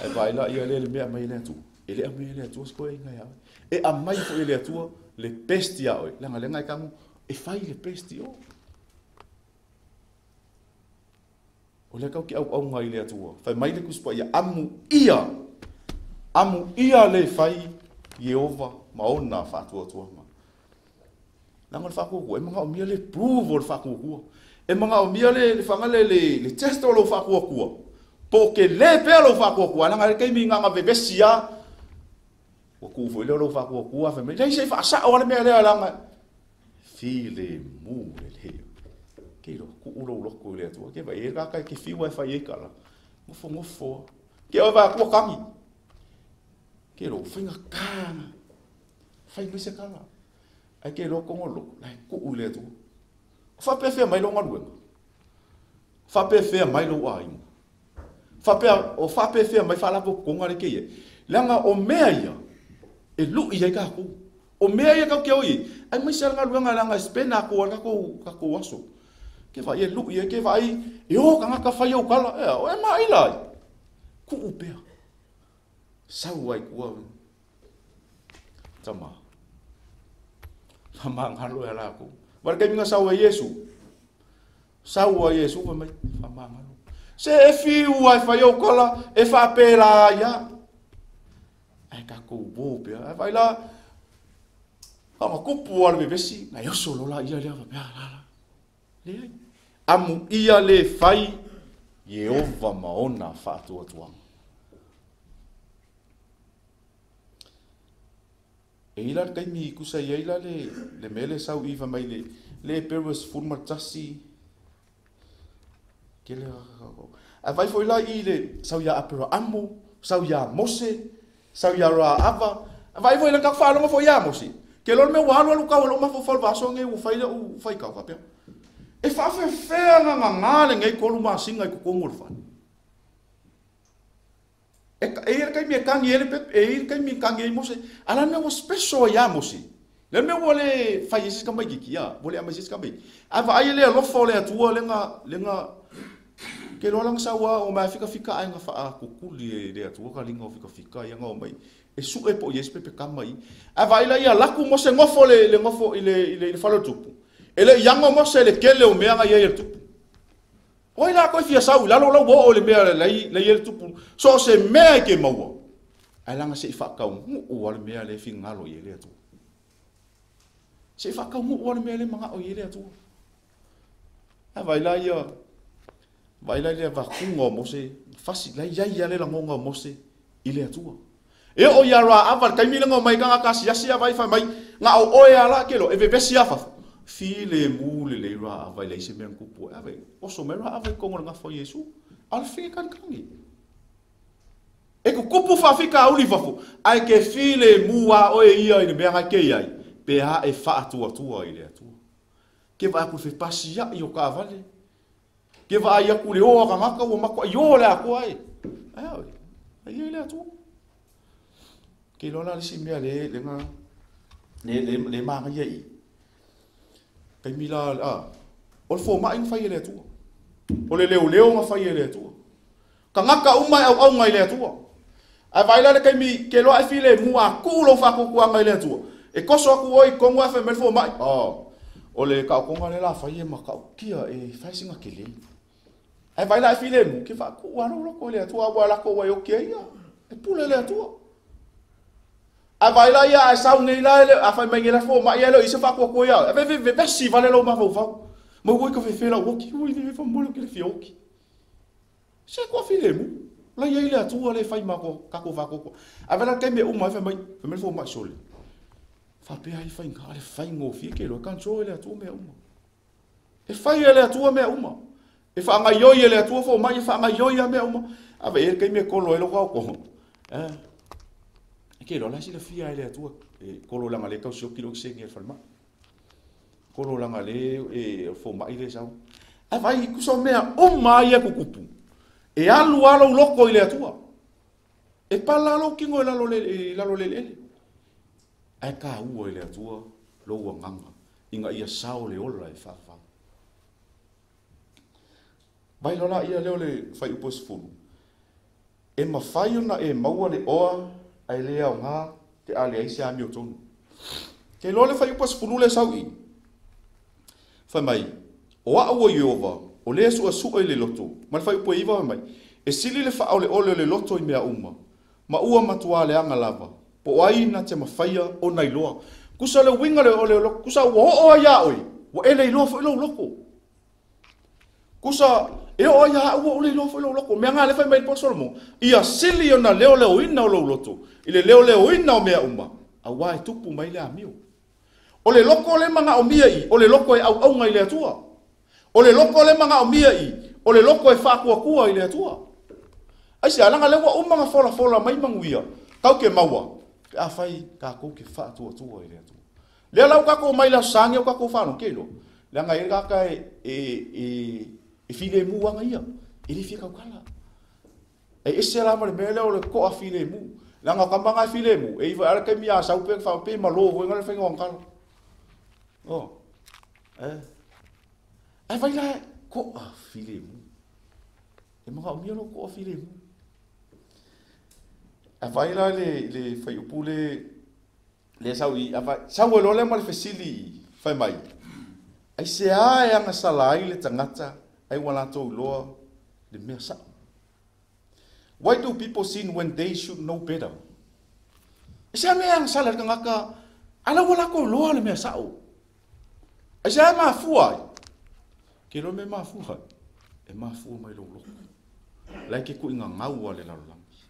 Ae vaai la ia lea le mea aumai e le Atua. E le aumaia e le Atua se toeaiga ia oe. E aumai foi e le Atua le best ia oe. Leaga lea na e tago e fai le best i o. O lea tatou te auauna i le Atua. Fai mai le Tusi Paia, amuia, amuia le fai Ieova ma ona faatuatuaga. Leaga o le faatuatua, e manaomia le prove o le faatuatua. E manaomia le fana le, le, le test o lou faatuatua. Po o tele pea lou faatuatua, leaga le taimi na ona vevesi lava. Ua tuu foi lea o lou faatuatua, fai mai, leai se i faasao lava le mea lea, leaga filemu lelei. Ke iloa, tuu lou loto i le Atua. Ke vaai, e tagata e te fiu e fai ai tala. Nofonofo lava. Ke oe vaai atu ua tagi. Ke iloa, faigata ona fai mai se tala. Ae ke iloa tonu o le loto, la e tuu i le Atua. O faapefea mai lou galuega? Faapefea mai lou aiga? Faapea, o faapefea mai faalapotopotoga lea e te i ai? Leaga o mea ia e lui ai tatou. O mea ia tatou te o i ai, aemaise lava le galuega leaga e spend atoa ai le tatou, tatou aso. Ke vaai e lui ai, ke vaai e o tagata fai au tala, ea, o e maila ai. Tuu pea. Sau ai tua. Tama. Faamagalo ia latou. Ma le taimi na sau ai Iesu, sau ai Iesu fai mai, faamagalo. Se e fiu ai fai au tala, e faapela ai a. Ae tatou o pea. Ae vaai la, faamatupu lava le vevesi, na e oso loa la ia lea faapea, la, la. Leai. Amuia le fai Ieova ma ona faatuatuaga. E i ai la le taimi i tusa i ai la le, le mea lea e sau i fai mai le, le Eperu e 11, kele Ae vaai foi la i le sau ia Aperaamu, sau ia Mose, sau ia Raava. Vaai foi i le tatou faalogo foi ia Mose. Ke loa le mea ua alu alu tau e lou mafaufau i le vaaso lenei ua fai lau faitau faapea. E faafefea ona gagā lenei 3 masina i totonu o le fale. E, e i ai le taimi e tagi ai le pepe, e i ai le taimi e tagi ai Mose. A o le a le mea ua special ai ia Mose? Le mea ua le fai ai se isi tamaitiiti, a, ua le aumai se isi tamaitiiti. Ae vaai le alofa o le Atua lea na, lea na, ke loa lana sau a omai a fikafika ae na faatutuli e le Atua ka liga o fikafika ia na omai e sue po o i ai se pepe kama i. Ae vaai la ia alu atu Mose nofo le, le nofo i le, i le, i le fale o le tupu. E le i ano Mose i le tele o mea na i ai e le tupu. O ai la koe fia sau i lalo la ua oo i le mea la i ai le tupu. So o se mea e ke maua. Ae leaga se i faataunuu lava le mea lea e finagalo i ai le Atua. Se i faataunuu lava le mea lea e manao i ai le Atua. Ae vaai la ia, vaai la i le avatuga o Mose, fasi, la i ai lava le lagona o Mose i le Atua. E oo ia Raava i le taimi lea na omai ai tagata asiasi a vaai fai mai, na o oe lava la ke iloa, e vevesi lava fafo. Filemu lelei Raava e leai se mea na tupu ai. Ave, oso mai Raava i totonu o le gafa o Iesu, a o le fekalikali. E tutupu faafitauli i fafo, ae ke filemu lava oe ia i le mea na e ke i ai, pe a e faatuatua i le Atua. Ke vaai atu i le fepasia'i o taavale, ke vaai atu i le o a tagata ua matuai o le atoa e. Ae a oe? A i ai le Atua. Ke iloa la le isi mea le, le, le, le, le manaia i i. Taimi la, a, o le fomai na fai e le Atua. O le leoleo na fai e le Atua. Tagata uma e auauna i le Atua. Ae vaai la le taimi ke loa e filemu a tuu lou faatuatuaga i le Atua, e toso atu oe i totonu ae fai mai le fomai, oh, o le taotoga lea la fai e matautia e fai sina tele. Ae vaai la e filemu, ke faatuu lava lou loto i le Atua, aua latou ua e oti ai ia, e pule le Atua. Ae vaai la ia ae sau nei la, a fai mai nei la fomai ae le o i ai se faatuatua ia oe, ave vevesi vale lou mafaufau. Mai ua ka fefe lau oti, ui fefe faamolemole ou te le fia oti. Se kua filemu. La i ai le Atua lea e fai ma ko tatou faatuatua. Ae vaai la le taimi e uma ai fai mai, fai mai le fomai sole. Faapea ai faiga, a le faigofie ke iloa e control e le Atua mea uma. E fai e le Atua mea uma. E faagaioi e le Atua fomai, e faagaioi lava mea uma. Ae vaai i ai le taimi e kolo ai lou taotoga. Eh. E ke iloa la e silafia e le Atua e kolo leaga lea e tau sioki le okesene a le falemai. Kolo leaga le e fomai le sau. Ae vaai tusa o mea uma ia tutupu. E alu lava lou loto i le Atua. E pala lou kino i lalo i lalo le eleele. Ae taua i le Atua lou agaga ina ia sao le ola e faavavau. Vai loa laia lea o le fuaiupu e 10, e mafai ona e maua le oa ae le aoga pe a leai se amiotonu. Ke iloa le fuaiupu e 10 lea e sau i i, fai mai, o a'u o Ieova, o lē su'esu'e i le loto. Ma le fuaiupu e 9 fai mai, e sili le fa'aole'ole o le loto i mea uma, ma ua matuā leaga lava, po o ai na te mafaia ona iloa. Tusa le uiga o le loto, tusa ua oo ai iā oe, ua e le iloa foi lou loto. Tusa e oo ai ia a'u ua ou le iloa foi lou loto. O mea na lea e fai mai ai le Solomona, ia sili ona leoleoina o lou loto i le leoleoina o mea uma, auā e tupu mai le amio. O le loto lea e manaomia i i, o le loto e auauga i le Atua. O le loto lea e manaomia i i, o le loto e faatuatua i le Atua. Aisea? Leaga lea ua uma ona folafola mai manuia tatou te maua pe afai tatou te faatuatua i le Atua. Lea la ua tatou omai i le Aso Sa lenei ua tatou faalogo, ke iloa, leaga e i ai le tagata e filemu aga ia, e le fia tautala. E ese la ma le mea lea o le toafilemu. Leaga o tama na e filemu, e iai foi lava le taimi a sau pe pe malo foi na le faiga o ana tala. Oh. Eh. Ae vai la toafilemu. E manaomia lou toafilemu. Ae vai la le fuaiupu le lea sau i sau ai loa lea ma le fesili fai mai, aisea e agasala ai le tagata ai ua latou iloa le mea sa'o? Why do people sin when they should know better? Aisea mea e agasala ai le tagata a la ua latou iloa le mea sa'o? Aisea e mafua ai? Ke iloa mea e mafua ai, e mafua mai lou loto. La e ke tuuigagau a le lalolagi.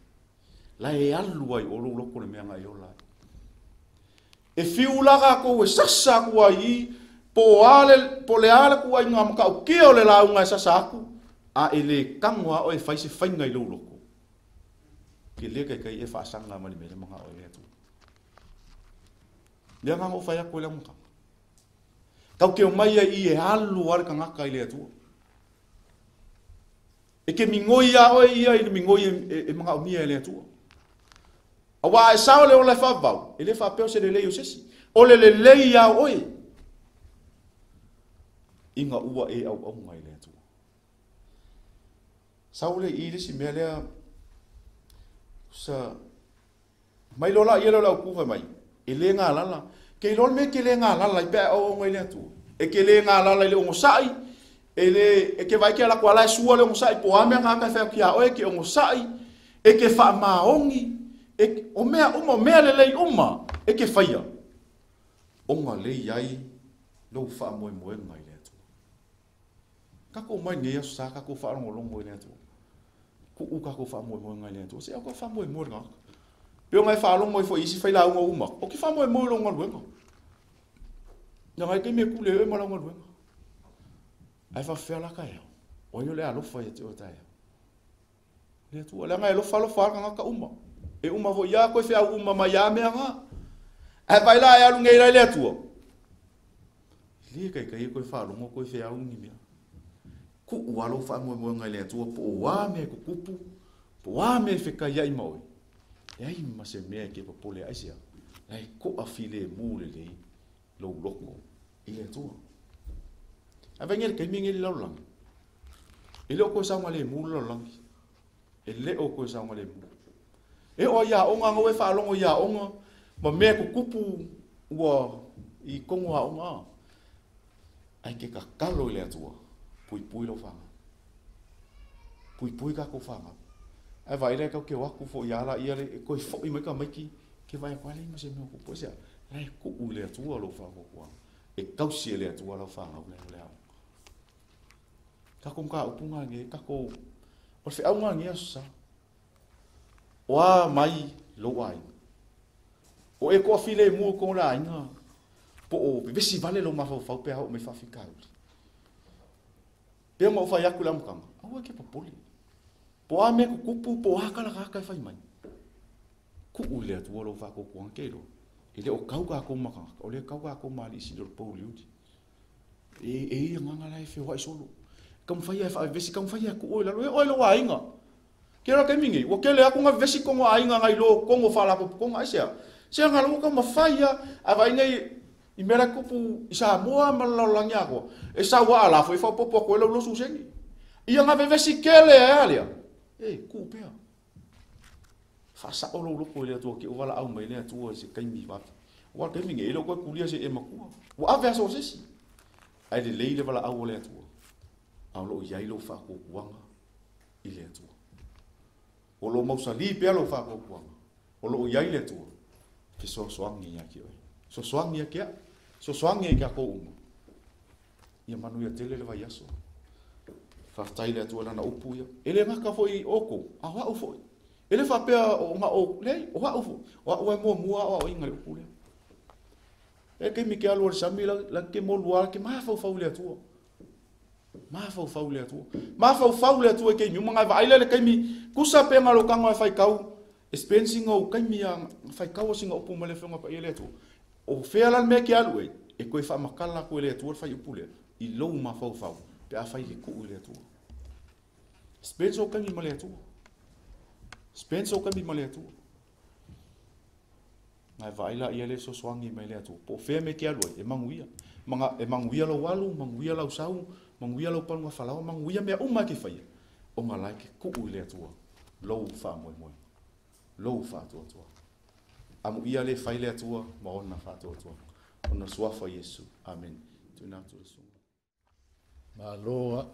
La e alu ai o lou loto le mea na e ola ai. E fiu la tatou e sasa atu ai i po o a le, po o le a le ituaiga matautia o le lauga e sasa atu, a e le tago lava oe e fai se faiga i lou loto, ke le taitai e faasaga mai le mea lea manao ai le Atua. Lea na ona ou fai atu ai le amataga. Tatou te omai ai i i e alu lava le tagata i le Atua. E ke migoi iā oe ia i le migoi e manaomia e le Atua. Auā a e sao le ola e faavavau, e le faapea o se lelei o se isi. O le lelei iā oe ina ua e auauna i le Atua. Sau lea i i le isi mea lea, sa mai loa laia lea o le autu fai mai, e le galala. Ke iloa le mea e ke le galala ai pe a e auauna i le Atua. E ke le galala i le onosai, e le, e ke vaai ke alu atu lava la e sua le onosai, po o a mea tagata e fai atu iā oe, e ke onosai, e ke faamaoni, e, o mea uma, o mea lelei uma e ke faia, ona lea e i ai lou faamoemoega i le Atua. Tatou omai i lenei aso sa tatou faalogologo i le Atua. Tuu tatou faamoemoega i le Atua. Se aua faamoemoe i le tagata. Pe ona e faalogo ai foi i isi failauga uma, o ke faamoemoe i lou galuega. Leaga e taimi e pule ai oe ma lau galuega. Ae faafefea la taeao? O ai o le a alofa ia te oe taeao? Le Atua. Leaga e alofa alofa lava tagata uma. E uma foi ia koe feau uma mai ia mea na. Ae vaai la e alu nei la i le Atua. E le taitai e koe faalogo koe feau ni mea. Tuu lava lou faamoemoega i le Atua po o a mea e tutupu, po o a mea e fekaiai ma oe. Leai ma se mea e ke popole ai aisea. La e toafilemu lelei lou loto i le Atua. Ae vaai nei i le taimi lenei i le lalolagi, e le o toe saogalemu le lalolagi. E le o toe saogalemu. E oo lava i aoga, na ua e faalogo i aoga ma mea e tutupu ua i totonu o aoga. Ae ke tatalo i le Atua, puipui lau fanau. Puipui tatou fanau. Ae vaai la e tatou te o atu foi lava laia e toe foi mai tamaiti, ke vaai atu, a leai ma se mea o tupu. Aisea? La e tuu i le Atua lou faatuatuaga. E tausi e le Atua lau fanau i lalo o le aoga. Tatou mataupu na nei, tatou, o le feauga lenei Aso Sa. O a mai lou aiga? O e toafilemu i totonu o le aiga, po o vevesi vale lou mafaufau pe a oo mai faafitauli. Pei ona ou fai atu i le amataga, aua e ke popole. Po o a mea e tutupu, po o a tala tagata e fai mai, tuu i le Atua lou faatuatuaga ke iloa. E le o kau tatou ma tagata, o lea e kau tatou ma alii sili o le pouliuli. E i ai agaga la e feoai solo. Taumafai lava e faavevesi, taumafai lava e tuu oe i lalo. E oo i lou aiga. Ke iloa le taimi nei, ua tele atu na vevesi totonu o aiga nai lo totonu o faalapotopotoga. Aisea? Se aga la ua taumafai lava. Ae vaai nei i mea la e tupu i Samoa ma le lalolagi atoa, e sau lava a la foi e faaopoopo atu ai lau 20 sene. Ia gavevesi kele e alia. E, kuu pea. Faasao lou loto i le Atua ke o valaau mai le Atua i se taimi vave. Ua taimi nei e le o toe tulia se e matua. Ua ave aso o se isi. Ae lelei le valaau o le Atua. A o loo i ai lou faatuatuaga i le Atua. O loo mausali pea lou faatuatuaga. O loo i ai le Atua. Fesoasoani ia te oe. Fesoasoani ia te au. Fesoasoani ia i tatou uma. Ia manuia tele le vaiaso. Faafetai i le Atua i Lana upu ia. E le gata foi i outou, a o au foi. E le faapea o na o, leai, o au foi. O au e muamua aoaoina i le upu lea. E taimi ke alu o le sami la, la ke molu ala ke mafaufau i le Atua. Mafaufau i le Atua. Mafaufau i le Atua i taimi uma ngai vaai lea le taimi kusa pe ngalo kango e faitau. Experiencing o taimi a faitau o singa upu ma le afioga paia le Atua. O fea la le mea ke alu ai, e koe faamatala atu e le Atua le faiupu lea, i lou mafaufau, pe afai ke tuu i le Atua. Spend sou taimi ma le Atua. Spend sou taimi ma le Atua. Ngai vaai la ia le fesoasoani mai le Atua. Po o fea mea e te alu ai, e manuia. Maga, e manuia lou alu, manuia lau sau, manuia lau paluga falaoa, manuia mea uma e te faia. Ona la e te tuu i le Atua lou faamoemoe, lou faatuatua. Amuia le fai le Atua ma ona faatuatua. Ona suafa Iesu. Amen. Tuina atu le susuga. Malo a.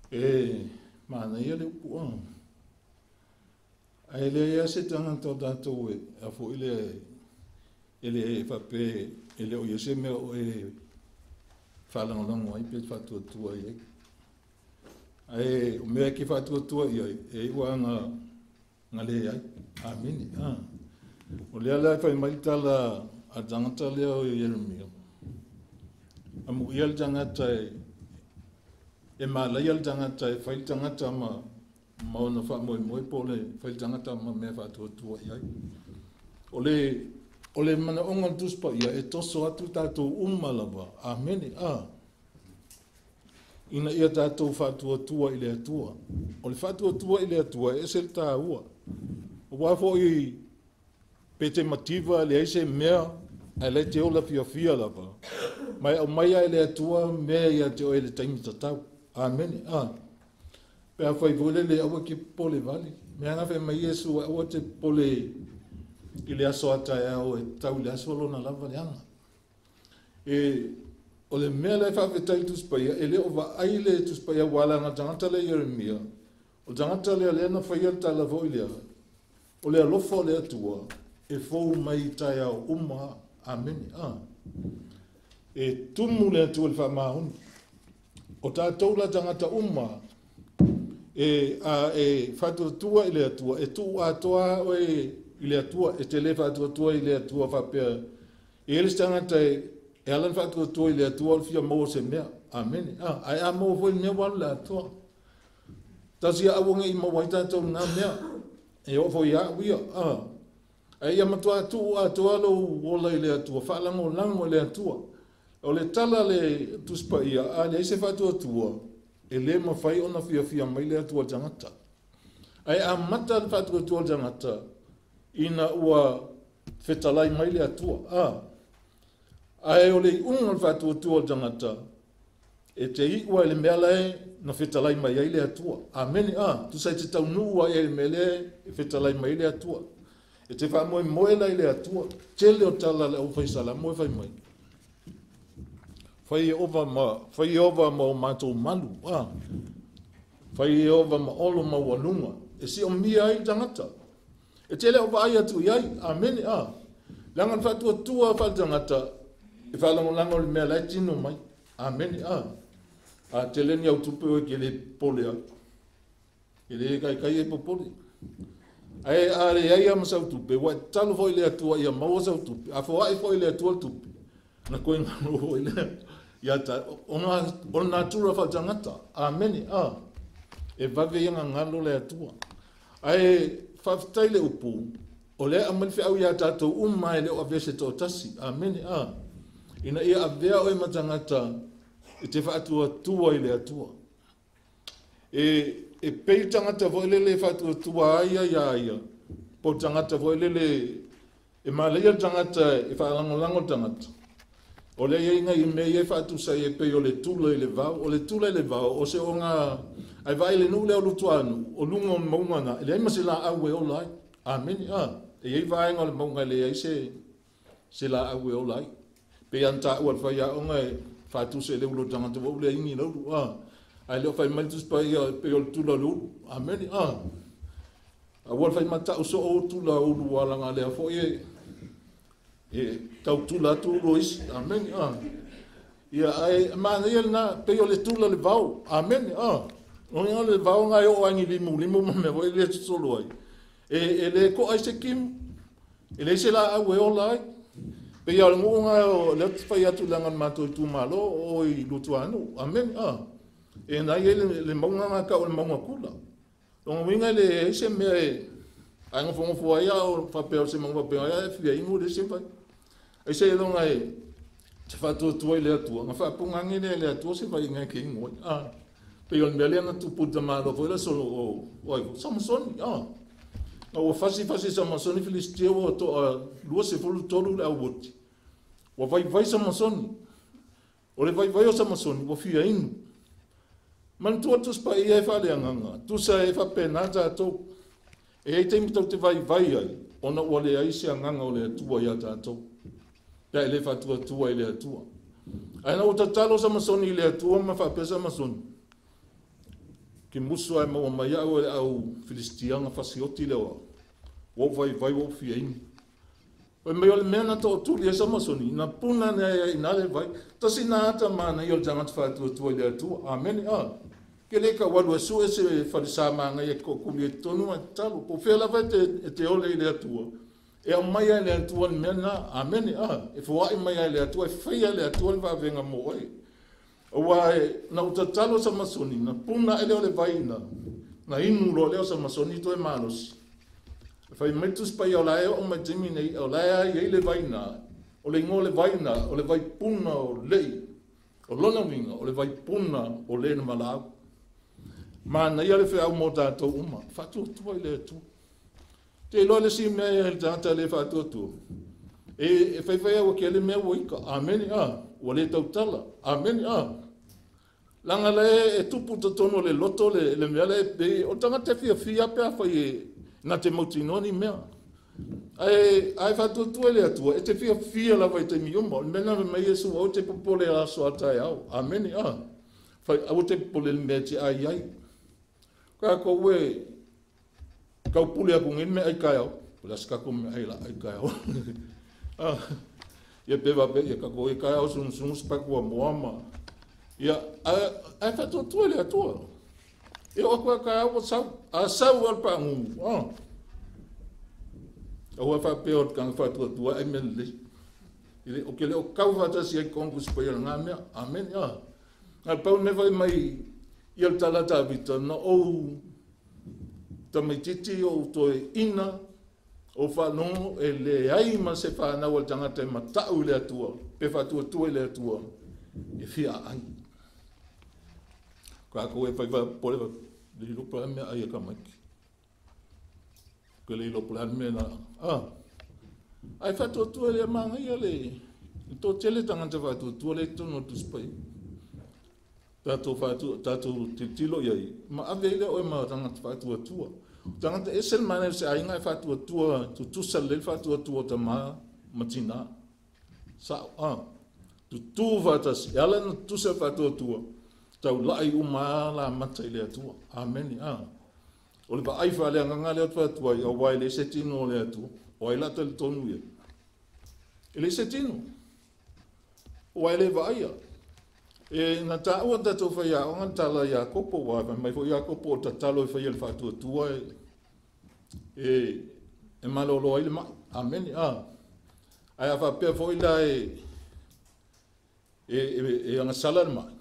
E manaia le upu a. Ae leai lava se tagata o tatou e a foi le e le faapea e le o i ai se mea o e faalagolago ai pe faatuatua i ai. Ae o mea e ke faatuatua i ai, e iu lava na leai. Amene. O lea la e fai mai le tala a le tagata lea o Ieremia. Amuia le tagata e malaia le tagata e fai le tagata ma ona faamoemoe po o le fai le tagata ma mea faatuatua i ai. O le manaoga o le Tusi Paia e toso atu tatou uma lava. Amene. Ina ia tatou faatuatua i le Atua. O le faatuatua i le Atua e ese le taua. Aua foi pe te mativa leai se mea, ae lai te ola fiafia lava. Ma e aumai ai le Atua mea ia te oe le taimi tatau. Amene. Pe a fai foi lele aua ke popole vale. Mea na fai mai Iesu aua te popole i le aso a taeao e tau i le aso lona lava le aga. E o le mea lea e faafetai i le Tusi Paia, e le o vaai le Tusi Paia ua ala le tagata lea Ieremia. O le tagata lea lea na faia le tala foi lea. O le alofa o le Atua e fou mai i taeao uma. Amene. E tumu le Atua i le faamaoni. O tatou la tagata uma e faatuatua i le Atua, e tuu atoa oe i le Atua, e te le faatuatua i le Atua faapea. E le se tagata e ala na faatuatua i le Atua o le fia maua se mea. Amene. Ae a maua foi le mea ua alu le atoa. Tasi aua nei maua ai tatou lena mea. E oo foi ia au ia. Ae ia matua tuu atoa lou ola i le Atua, faalagolago i le Atua. O le tala le Tusi Paia, a leai se faatuatua, e le mafai ona fiafia mai le Atua i le tagata. Ae amata le faatuatua o le tagata ina ua fetalai mai le Atua. Ae o le iuga o le faatuatua o le tagata, e te iu ai le mea lae na fetalai mai ai le Atua. Amene. Tusa e te taunuu ai le mea lea e fetalai mai le Atua. E te faamoemoe la i le Atua. Tele o tala le aufaisalamo e fai mai. Fai Ieova ma, fai Ieova ma o matou malu. Fai Ieova ma olo maualuga. E siomia ai le tagata. E tele o vaai atu i ai. Amene. Leaga le faatuatua faale-tagata e faalagolago le mea la e tino mai. Amene. A tele ni au tupe oe ke le popole ai. E le kaikai e popole. Ae a leai ma sau tupe, ua e tatalo foi i le Atua ia maua sau tupe. A foai foi i le Atua le tupe, na koe galo foi lea. Ia ta, ona, o le natura faale-tagata. Amene. E vave ia gagalo le Atua. Ae faafetai le upu, o lea aumai le feau ia tatou uma e le o avea se toatasi. Amene. Ina ia avea oe ma tagata e te faatuatua i le Atua. E pei le tagata foi lele e faatuatua ai ia ia, po o le tagata foi lele e malaia le tagata e faalagolago le tagata. O le iaiga i mea ia e faatusa ai e pei o le tula i le vao. O le tula i le vao, o se oga ai vaai le nuu lea o Lutuanu, o luga o le mauga na, e leai ma se laau e ola ai. Amene. E i ai vaega o le mauga e leai se laau e ola ai. Pei lava ona taua e le faiaoga e faatusa i le ulu o le tagata ua ulu e igi le ulu. Ae le o fai mai le Tusi Paia e pei o le tula o le ulu. Amene. Aua le fai matau soo o tula o ulu alaga lea foi e tautula atu ulu o isi. Amene. Ia, ae manaia lena, pei o le tula le vao. Amene. O le vao ngai o angi limu limu ma mea foi le solo ai. E le ko ai se kimu, e le se la au e ola ai. Pei o le nuu ngai o le fai atu langa matou itumalo o i Lutuanu. Amene. E nai le maunga ngā ka o le maunga kula. Longa winga le se mea e ai ngofo ai o whapea o se maunga whapea ai e whia ingu le se whai. Ai se longa e te whātua i le atua, ngā whaapunga ngene le atua se whai ngai ke ingo. Pei o le mea lea na tupu ta malo foi la solo o ai Samasoni. Nga ua fasi fasi Samasoni Filistia ua toa 23 le auoti. Ua vaivai Samasoni. O le vaivai o Samasoni ua fia inu. Manatua Tusi Paia e faaleagaga, tusa e faapena tatou. E ai taimi tau te vaivai ai, ona ua leai se agaga o le Atua ia tatou. Pe a e le faatuatua i le Atua. Ae na ua tatalo Samasoni i le Atua ma faapea Samasoni. Ke musu ai maua mai au e le au Filistiaga fasioti lea o au. Ua ou vaivai ua ou fia inu. Fai mai o le mea na tootuli ai Samasoni, na puna ane ai i ina le vai. Tasi na ata manaia o le tagata faatuatua i le Atua. Amene. Ke le kau alu e sue se falesa māngaia e kookuli ai totonu ma tatalo. Po o fea lava e te ole i le Atua, e aumai ai le Atua le mea lena. Amene. E foai mai ai le Atua, e faia le Atua le vavega mo oe. Aua na ou tatalo Samasoni, na puna ae lea o le vai ina, na inu loa lea o Samasoni toe malosi. E fai mai le Tusi Paia o la e oo mai taimi nei, o la e ai ai le vai na, o le igoa o le vai na, o le vai puna o Lei. O lona uiga, o le vai puna o le na valaau. Manaia le feau mo tatou uma, faatuatua i le Atua. Te iloa le isi mea e le tagata le faatuatua. E faifai au ke le mea ua ika. Amene. Ua le tautala. Amene. Langa le e tupu totonu o le loto le mea le e o tagata e fiafia pe a fai e na te mautinoa ni mea. Ae faatuatua i le Atua, e te fiafia lava i taimi uma. O le mea na mai Iesu au te popole aso a taeao. Amene. Fai aua te popole le mea te ai ai. Kākou e kaupule aku nei mea ai kaeao. O le asa kākou mea ai la ai kaeao. Ia pe vape, ia kākou e kaeao sungusungu spaku a moa ma. Ia, ae faatuatua i le Atua. E o aku a kaeao ua sau. A sau al paangungu. Aua faapea o le tagata faatuatua ai mea lelei. O ke le o kau faatasi ai kongu si paia ngā mea. Amen. Ngā pau me fai mai ia le tala Tavita na ou tamaititi o toe ina o whaalogo e leai ma se whanau o le tagata e matau i le Atua, pe faatuatua i le Atua, e fia ai. Kākou e whai pole le ilo pole mea ai e ka maiki. Ke le ilo pole mea na, ai faatuatua le mangaia le tō tele tagata faatuatua le tonu o Tusi Paia. Tātou whātua, tātou tilotilo iai, ma ave ai lea oe ma tagata faatuatua. Tagata ese le manaia o se aiga e faatuatua, tutusa lelei le faatuatua o tamā ma tinā. Sa'o, tutū faatasi, e ala ona tutusa le faatuatua, taulai uma lava la mata i le Atua. Amene. O le vaai faaleagaga lea o te fai atu ai, auā e leai se tino o le Atua, o ai la talitonu iai? E leai se tino. Aua e le vaaia. E na taua tatou faiaoga le tala a Iakopo, ua fai mai foi Iakopo o le tatalo e faia le faatuatua e malolo ai le mai. Amene. Ae a faapea foi la e agasala le mai,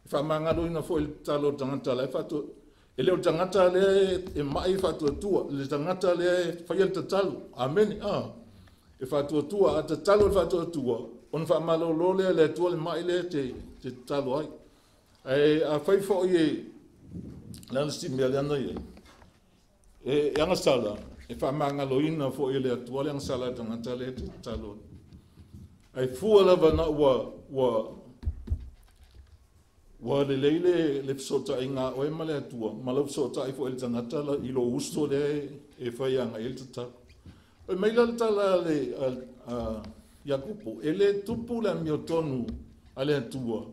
e faamagaloina foi le tatalo o le tagata la e faatu. E le o le tagata lea e mai e faatuatua, le tagata lea e faia le tatalo. Amene. E faatuatua, a tatalo le faatuatua, ona faamalolo lea le Atua le mai lea te tatalo ai. Ae a fai foi e le ana si mea lea na iai, e agasala, e faamagaloina foi e le Atua le agasala a le tagata lea te tatalo ai. Ae fua lava na ua ua ua lelei le fesootaiga a oe ma le Atua, ma lau fesootai foi i le tagata i lou uso lea e fai agai i ai le tatalo. Fai mai la le tala a Iakopo, e le tupu le amiotonu a le Atua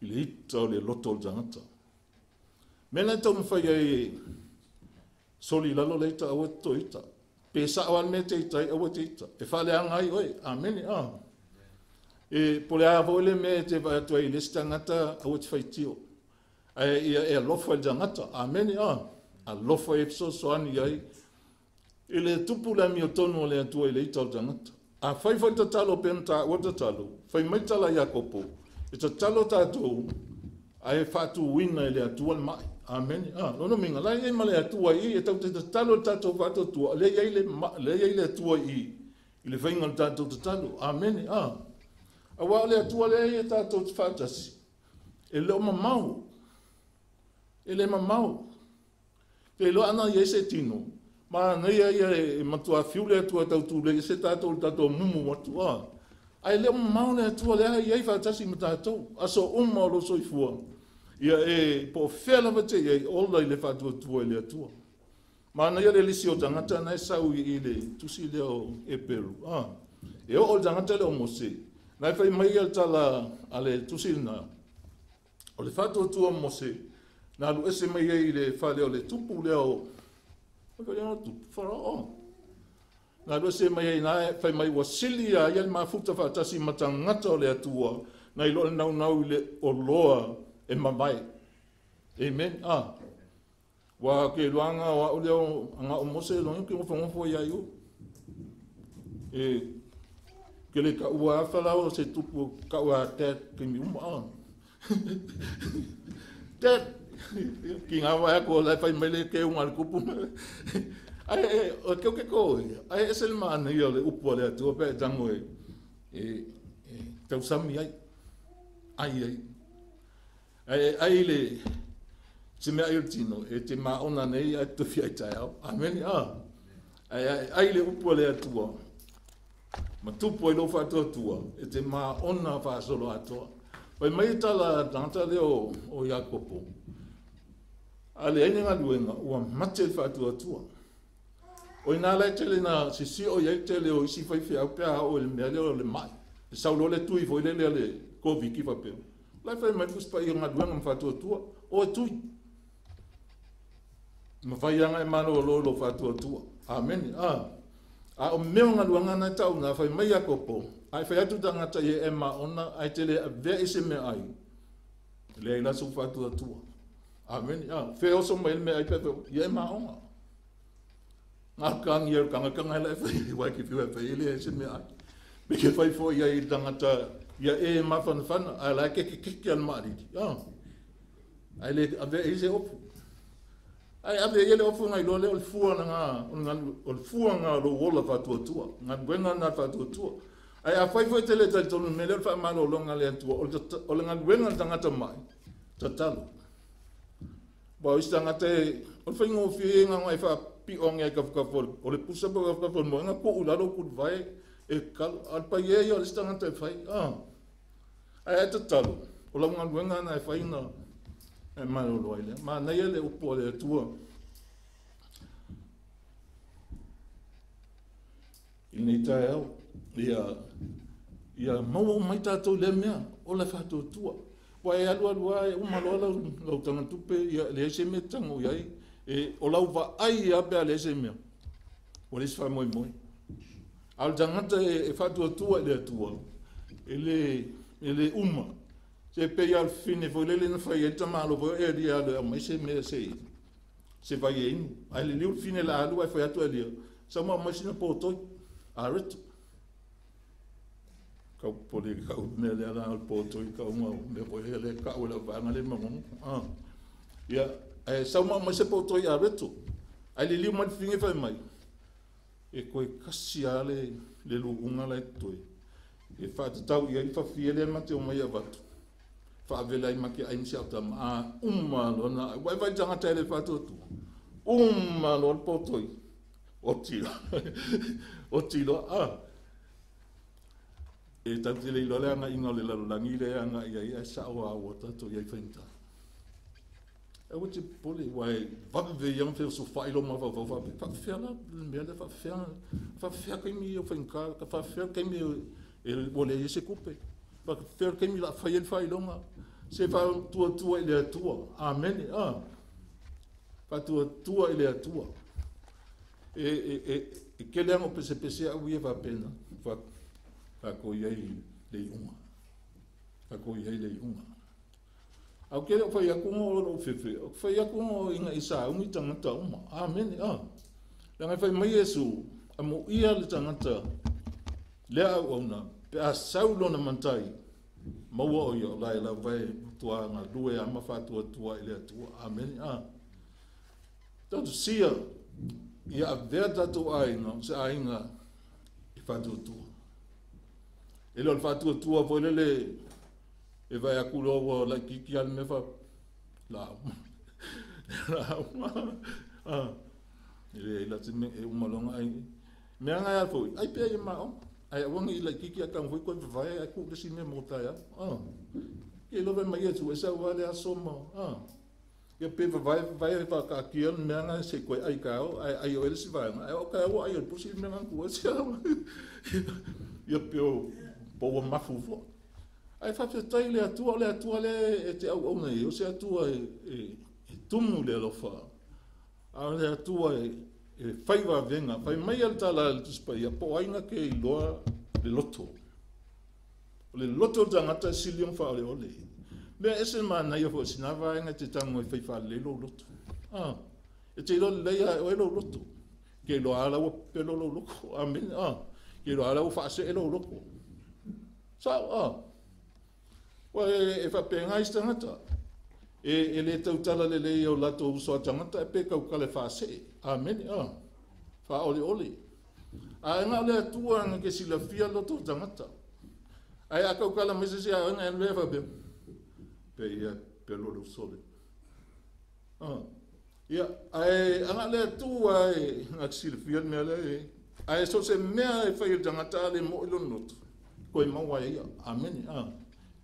i le ita o le loto o le tagata. Mea na e taumafai ai e soli i lalo le ita aua e te toe ita. Pe sa'o lava le mea e te ita ai, aua e te ita. E faaleaga ai oe. Amene. E po o le a foi le mea e te vaai atu ai i le isi tagata, aua e te faitio. Ae ia e alofa i le tagata. Amene. Alofa i ai, fesoasoani i ai. E le tupu le amiotonu o le Atua i le ita o le tagata. Afai foi le tatalo pei ona taua le tatalo, fai mai le tala a Iakopo, e tatalo tatou ae faatuina e le Atua le mai. Amene. Lona uiga, la e i ai ma le Atua i i, e tatou te tatalo i le tatou faatuatua, lea e i ai le lea e i ai le Atua i i, i le faiga o le tatou tatalo. Amene. Aua o le Atua lea e tatou te faatasi, e le o mamao. E le mamao. Te iloa ana i ai se tino, manaia ia e matua fiu le Atua e tau tulei ese tatou i le tatou mumu atu. Ae le o mamao le Atua lea e i ai faatasi ma tatou. Aso uma o lou soifua, ia e po o fea lava te i ai, ola i le faatuatua i le Atua. Manaia le lisi o tagata na e sau i le tusi lea o Eperu. E oo le tagata lea o Mose, na e fai mai ia le tala a le tusi lena, o le faatuatua o Mose, na alu ese mai ai i le fale o le tupu lea o tupu, Farao. Na alu ese mai ai na fai mai ua sili ia le mafuta faatasi ma tagata o le Atua, na i lo le naunau i le oloa e mamae. Amen. Wa ke luanga wa ule o anga o Mose lo ke ngofo ia iu. E ke le ka ua fala o se tupu ka ua te ke mi uma. Te ki ngā wai ko lai fai mai le ke unga le kupu. Ai o ke ke ko. Ai e se le mana ia le upu le Atua pe tango e tausami ai. Ai ai. Ai ai le se mea ai o le tino, e te maona nei ai te fia i taeao. Amene. Ai ai le upu le Atua. Ma tupu ai lou faatuatua, e te maona faasolo atoa. Fai mai tala tagata lea o Iakopo, a leai ni galuega, ua mate le faatuatua. O ina la e tele na sisio i ai tele o isi faifeau pe a oo i le mea lea o le mai. E sau loa le tui foi lele a le Koviti faapea. La e fai mai le Tusi Paia galuega ma faatuatua, o e tui. Ma fai aga e malolo lou faatuatua. Amene. A o mea o galuega na e tau na fai mai Iakopo, ai fai atu tagata i e maona, ai te le avea i se mea ai. Leai la sou faatuatua. Amene. Fe oso mai le mea ai pe ia e maona. Ngā kangi e kanga kanga la e fai wai ki fiu e fai le se mea ai. Me ke fai foi ia i tagata ia e mafanafana, a la ke ke ke al maariri. Ai le avea i se ofu. Ai ave ia le ofu ngai loa le o le fua na o le fua ngā lo ola faatuatua. Galuega na faatuatua. Ai a fai foi te le talitonu me le o le faamalologa le Atua, o le galuega le tagata mai, tatalo. Wa o isi tagata e, o le faigofie e ngā e faapiogi ai kafukafu o le pusa po kafukafu o le moega, kuu i lalo kuluvae e kalo. A le paia ia o le isi tagata e fai. Ai ai tatalo, o lau galuega na e fai na e malolo ai lea. Manaia le upu a le Atua. I lenei taeao, ia maua uma mai tatou i lea mea, o le faatuatua. Ua e alu alu lava, e uma loa lau tagatupe, ia leai se mea e tago i ai. E, o lau vaai ia pe a leai se mea. Ua leai se faamoemoe. A o le tagata e faatuatua i le Atua, e le uma. Se pei a le fine foi lele na fai ai le tamalo foi o Elia alu e aumai se mea se vai e inu. Ae liliu le fine la alu ai fai atu Elia, sau ma aumai sina potoi, a reto. Kau pole kau mea lea la o le potoi kau ma mea foi lea le kau le vaega le mangogo. Ia, ae sau ma aumai se potoi a reto. Ae liliu mai le fine fai mai, e koe kasi a le luuga la e totoe. E faatatau i ai le fafie lea ma te omai avatu. Faavela ai ma ke ai misi au tama. A, uma loa na, ua e vai tagata e le faatuatua. Uma loa le potoi. O tilo. O tilo. E tatou te le iloa le agaiga o le lalolagi lea e agai ai, ae sao lava ua tatou i ai faigata. Aua e te popole, aua e vave ia ona feosofai lou mafaufau faapea, e faapefea la le mea lea, faapefea, faapefea taimi ia o faigata, faapefea le taimi ua leai ai se tupe, faapefea le taimi o le a fai ai le faailoga. Se faatuatua i le Atua. Amene. Faatuatua i le Atua. E tele lava ona ou pesepese au ia faapena, tatou i ai le iuga. Tatou i ai le iuga. Ae ou te le o fai atu o lou fefe, ou te fai atu ina ia sauni tagata uma. Amene. Leaga e fai mai Iesu, amuia le tagata lea auauna, pe a sau lona matai, maua o ia o la e lava e matua galue ama faatuatua i le Atua. Amene. Tatou sia, ia avea tatou aiga, o se aiga e faatuatua. E le o le faatuatua foi lele e vae atu loa ua laitiiti lava le mea fa la uma. La uma. E leai la se mea e uma loa ona ai. Mea nga ia foi, ai pea ia maoga. Ai aua ni laitiiti a tago foi koe vavae ai ku le si mea mo taeao. Ke iloa fai mai Iesu e sau lava le aso ma ia pe vavae vavae faakaatia le mea nga se i koe ai taeao, ae ai o e le isi vaega, ae o taeao ua ai o le pusi le mea nga na tuu ai se Ia pe o po ua mafu foi. Ae faafetai i le Atua, o le Atua lea e te auauna i ai, o se Atua e tumu le alofa, a o le Atua e fai vavega. Fai mai le tala a le Tusi Paia, po o ai na te iloa le loto. O le loto o le tagata e sili ona faaoleole. Mea ese le manaia foi o sina vaega e te tago e fai faalelei lou loto. E te iloa lelei lava e oe lou loto. Ke iloa lava ua pepelo lou loto. Amene. Ke iloa lava ua faasee lou loto. Sao. Ua e faapena isi tagata. E le tautala lelei o latou uso a tagata e pe tautala e faasee. Amene. Faaoleole. Ae na o le Atua na ke silafia loto o tagata. Ae a tautala mai se isi a oe na e lea faapea. Pe ia pelo le uso le. Ia, ae aga le Atua e na te silafia le mea lea e. Ae so se mea e fai e le tagata a le mo'i lona loto, koe maua e ia. Amene.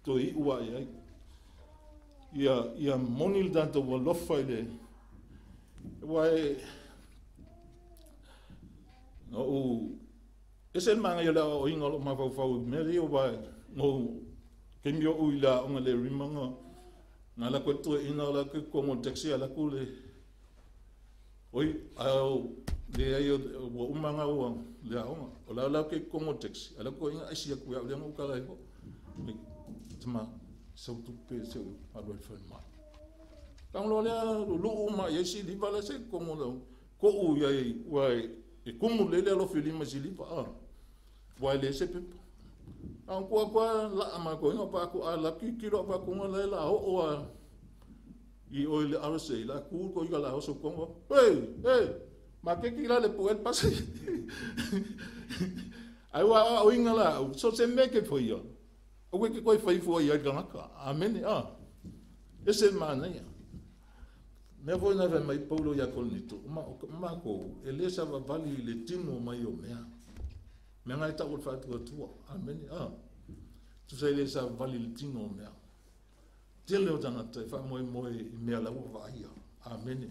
Toe iu ai ai. Ia moni le tatou alofa i le ua e na ou ese le manaia o le aoaoina o lou mafaufau i mea ia ua no taimi oʻu i le aoga le rima na ala atu ai le toeaina o la ke kogo o le taxi ala atu le oi ae leai ua uma na ua le aoga o la la ke kogo o le taxi ala atu toeaina aisi atu ia au lea na ou tala ai fo tama sau tupe se alu ai le falemai. Tago loa lea luluu ma i ai siliva lea se kogo lea koʻu i ai ua e kumu lele alofi lima i siliva ua e le se pepa. A kua kua la ma ko inga pa ku a la ki kilo pa ku la la o a i o le RSA la ku ko i la o so kongo. Hey, hey, ma ke ki la le pu el pasi. Ai wa o inga la so se me ke foi yo. O ke koe fai fua i ai tagata. Amene. Ese manaia. Mea foi na fai mai Paulo ia Korinito, o makou e le savavali i le tino mai o mea. Mea ngai tau o le faatuatua. Amene. Tusa i le savavali i le tino o mea. Tele o tagata e faamoemoe i mea lau ua vaaia. Amene.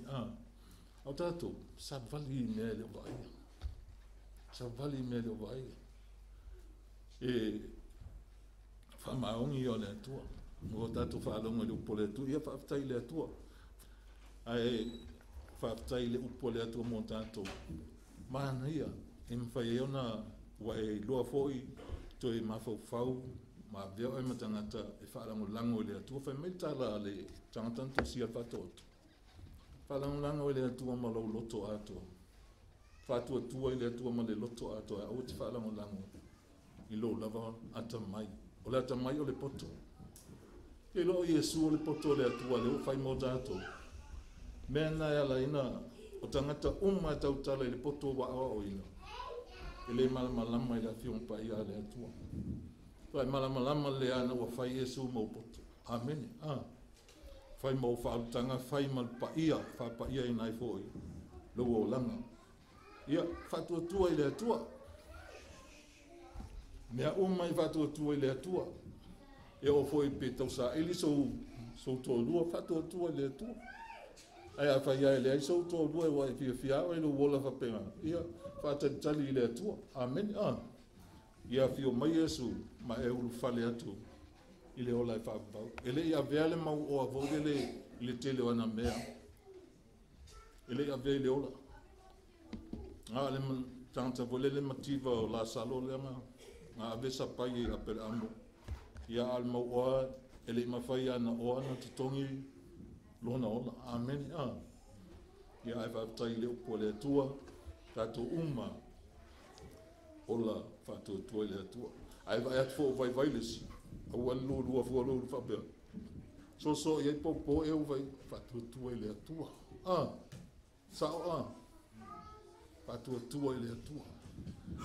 Ao tatou, savali i mea e le o vaaia. Savali i mea e le o vaaia. E faamaoni o le Atua. Ua tatou faalogo i le upu o le Atua. Ia faafetai i le Atua. Ae faafetai i le upu o le Atua mo tatou. Manaia, e mafai ai ona ua e iloa foi toe mafaufau ma avea oe ma tagata e faalagolago i le Atua. Fai mai le tala a le tagata na tusia le faatoatoa. Faalagolago i le Atua ma lou loto atoa. Faatuatua i le Atua ma le loto atoa. Aua te faalagolago i lou lava atamai. O le atamai o le poto. Ke iloa o Iesu o le poto o le Atua lea ua fai mo tatou. Mea na e ala ina o tagata uma e tautala i le poto ua aoaoina. E le malamalama i le afioga paia a le Atua. Fae malamalama le ana ua fai Iesu mau poto. Amene. Fai mau faalutaga, fai ma le paia, faapaia ina ai foi lou olaga. Ia, faatuatua i le Atua. Mea uma i faatuatua i le Atua. E oo foi pe tausaili sou toalua, faatuatua i le Atua. Ae afai lava e leai sou toalua ua e fiafia oe i lou ola faapena, ia faatalitali i le Atua. Amene. Ia afio mai Iesu ma e ulufale atu i le ola e faavavau. E le i avea le mauoa foi lele i le tele o ana mea. E le i avea i le ola. A o le tagata foi lele mativa o Lasalo lea na ave sapai e Apeleamo. Ia a o le mauoa e le i mafai ana oa na totogi lona ola. Amene. Ia ae faafetai i le upu a le Atua, tatou uma ola faatuatua i le Atua. Ae vaai atu foi o vaivai le isi, aua le lulua fua lulu faapea. Soso i ai popo e ua faatuatua i le Atua. Sao faatuatua i le Atua.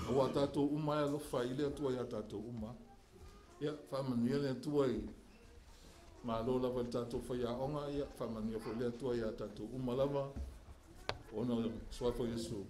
Aua tatou uma e alofa i le Atua ia tatou uma. Ia, faamanuia le Atua i malo lava i le tatou faiaoga, ia faamanuia foi le Atua ia tatou uma lava, ona o le suafa o Iesu.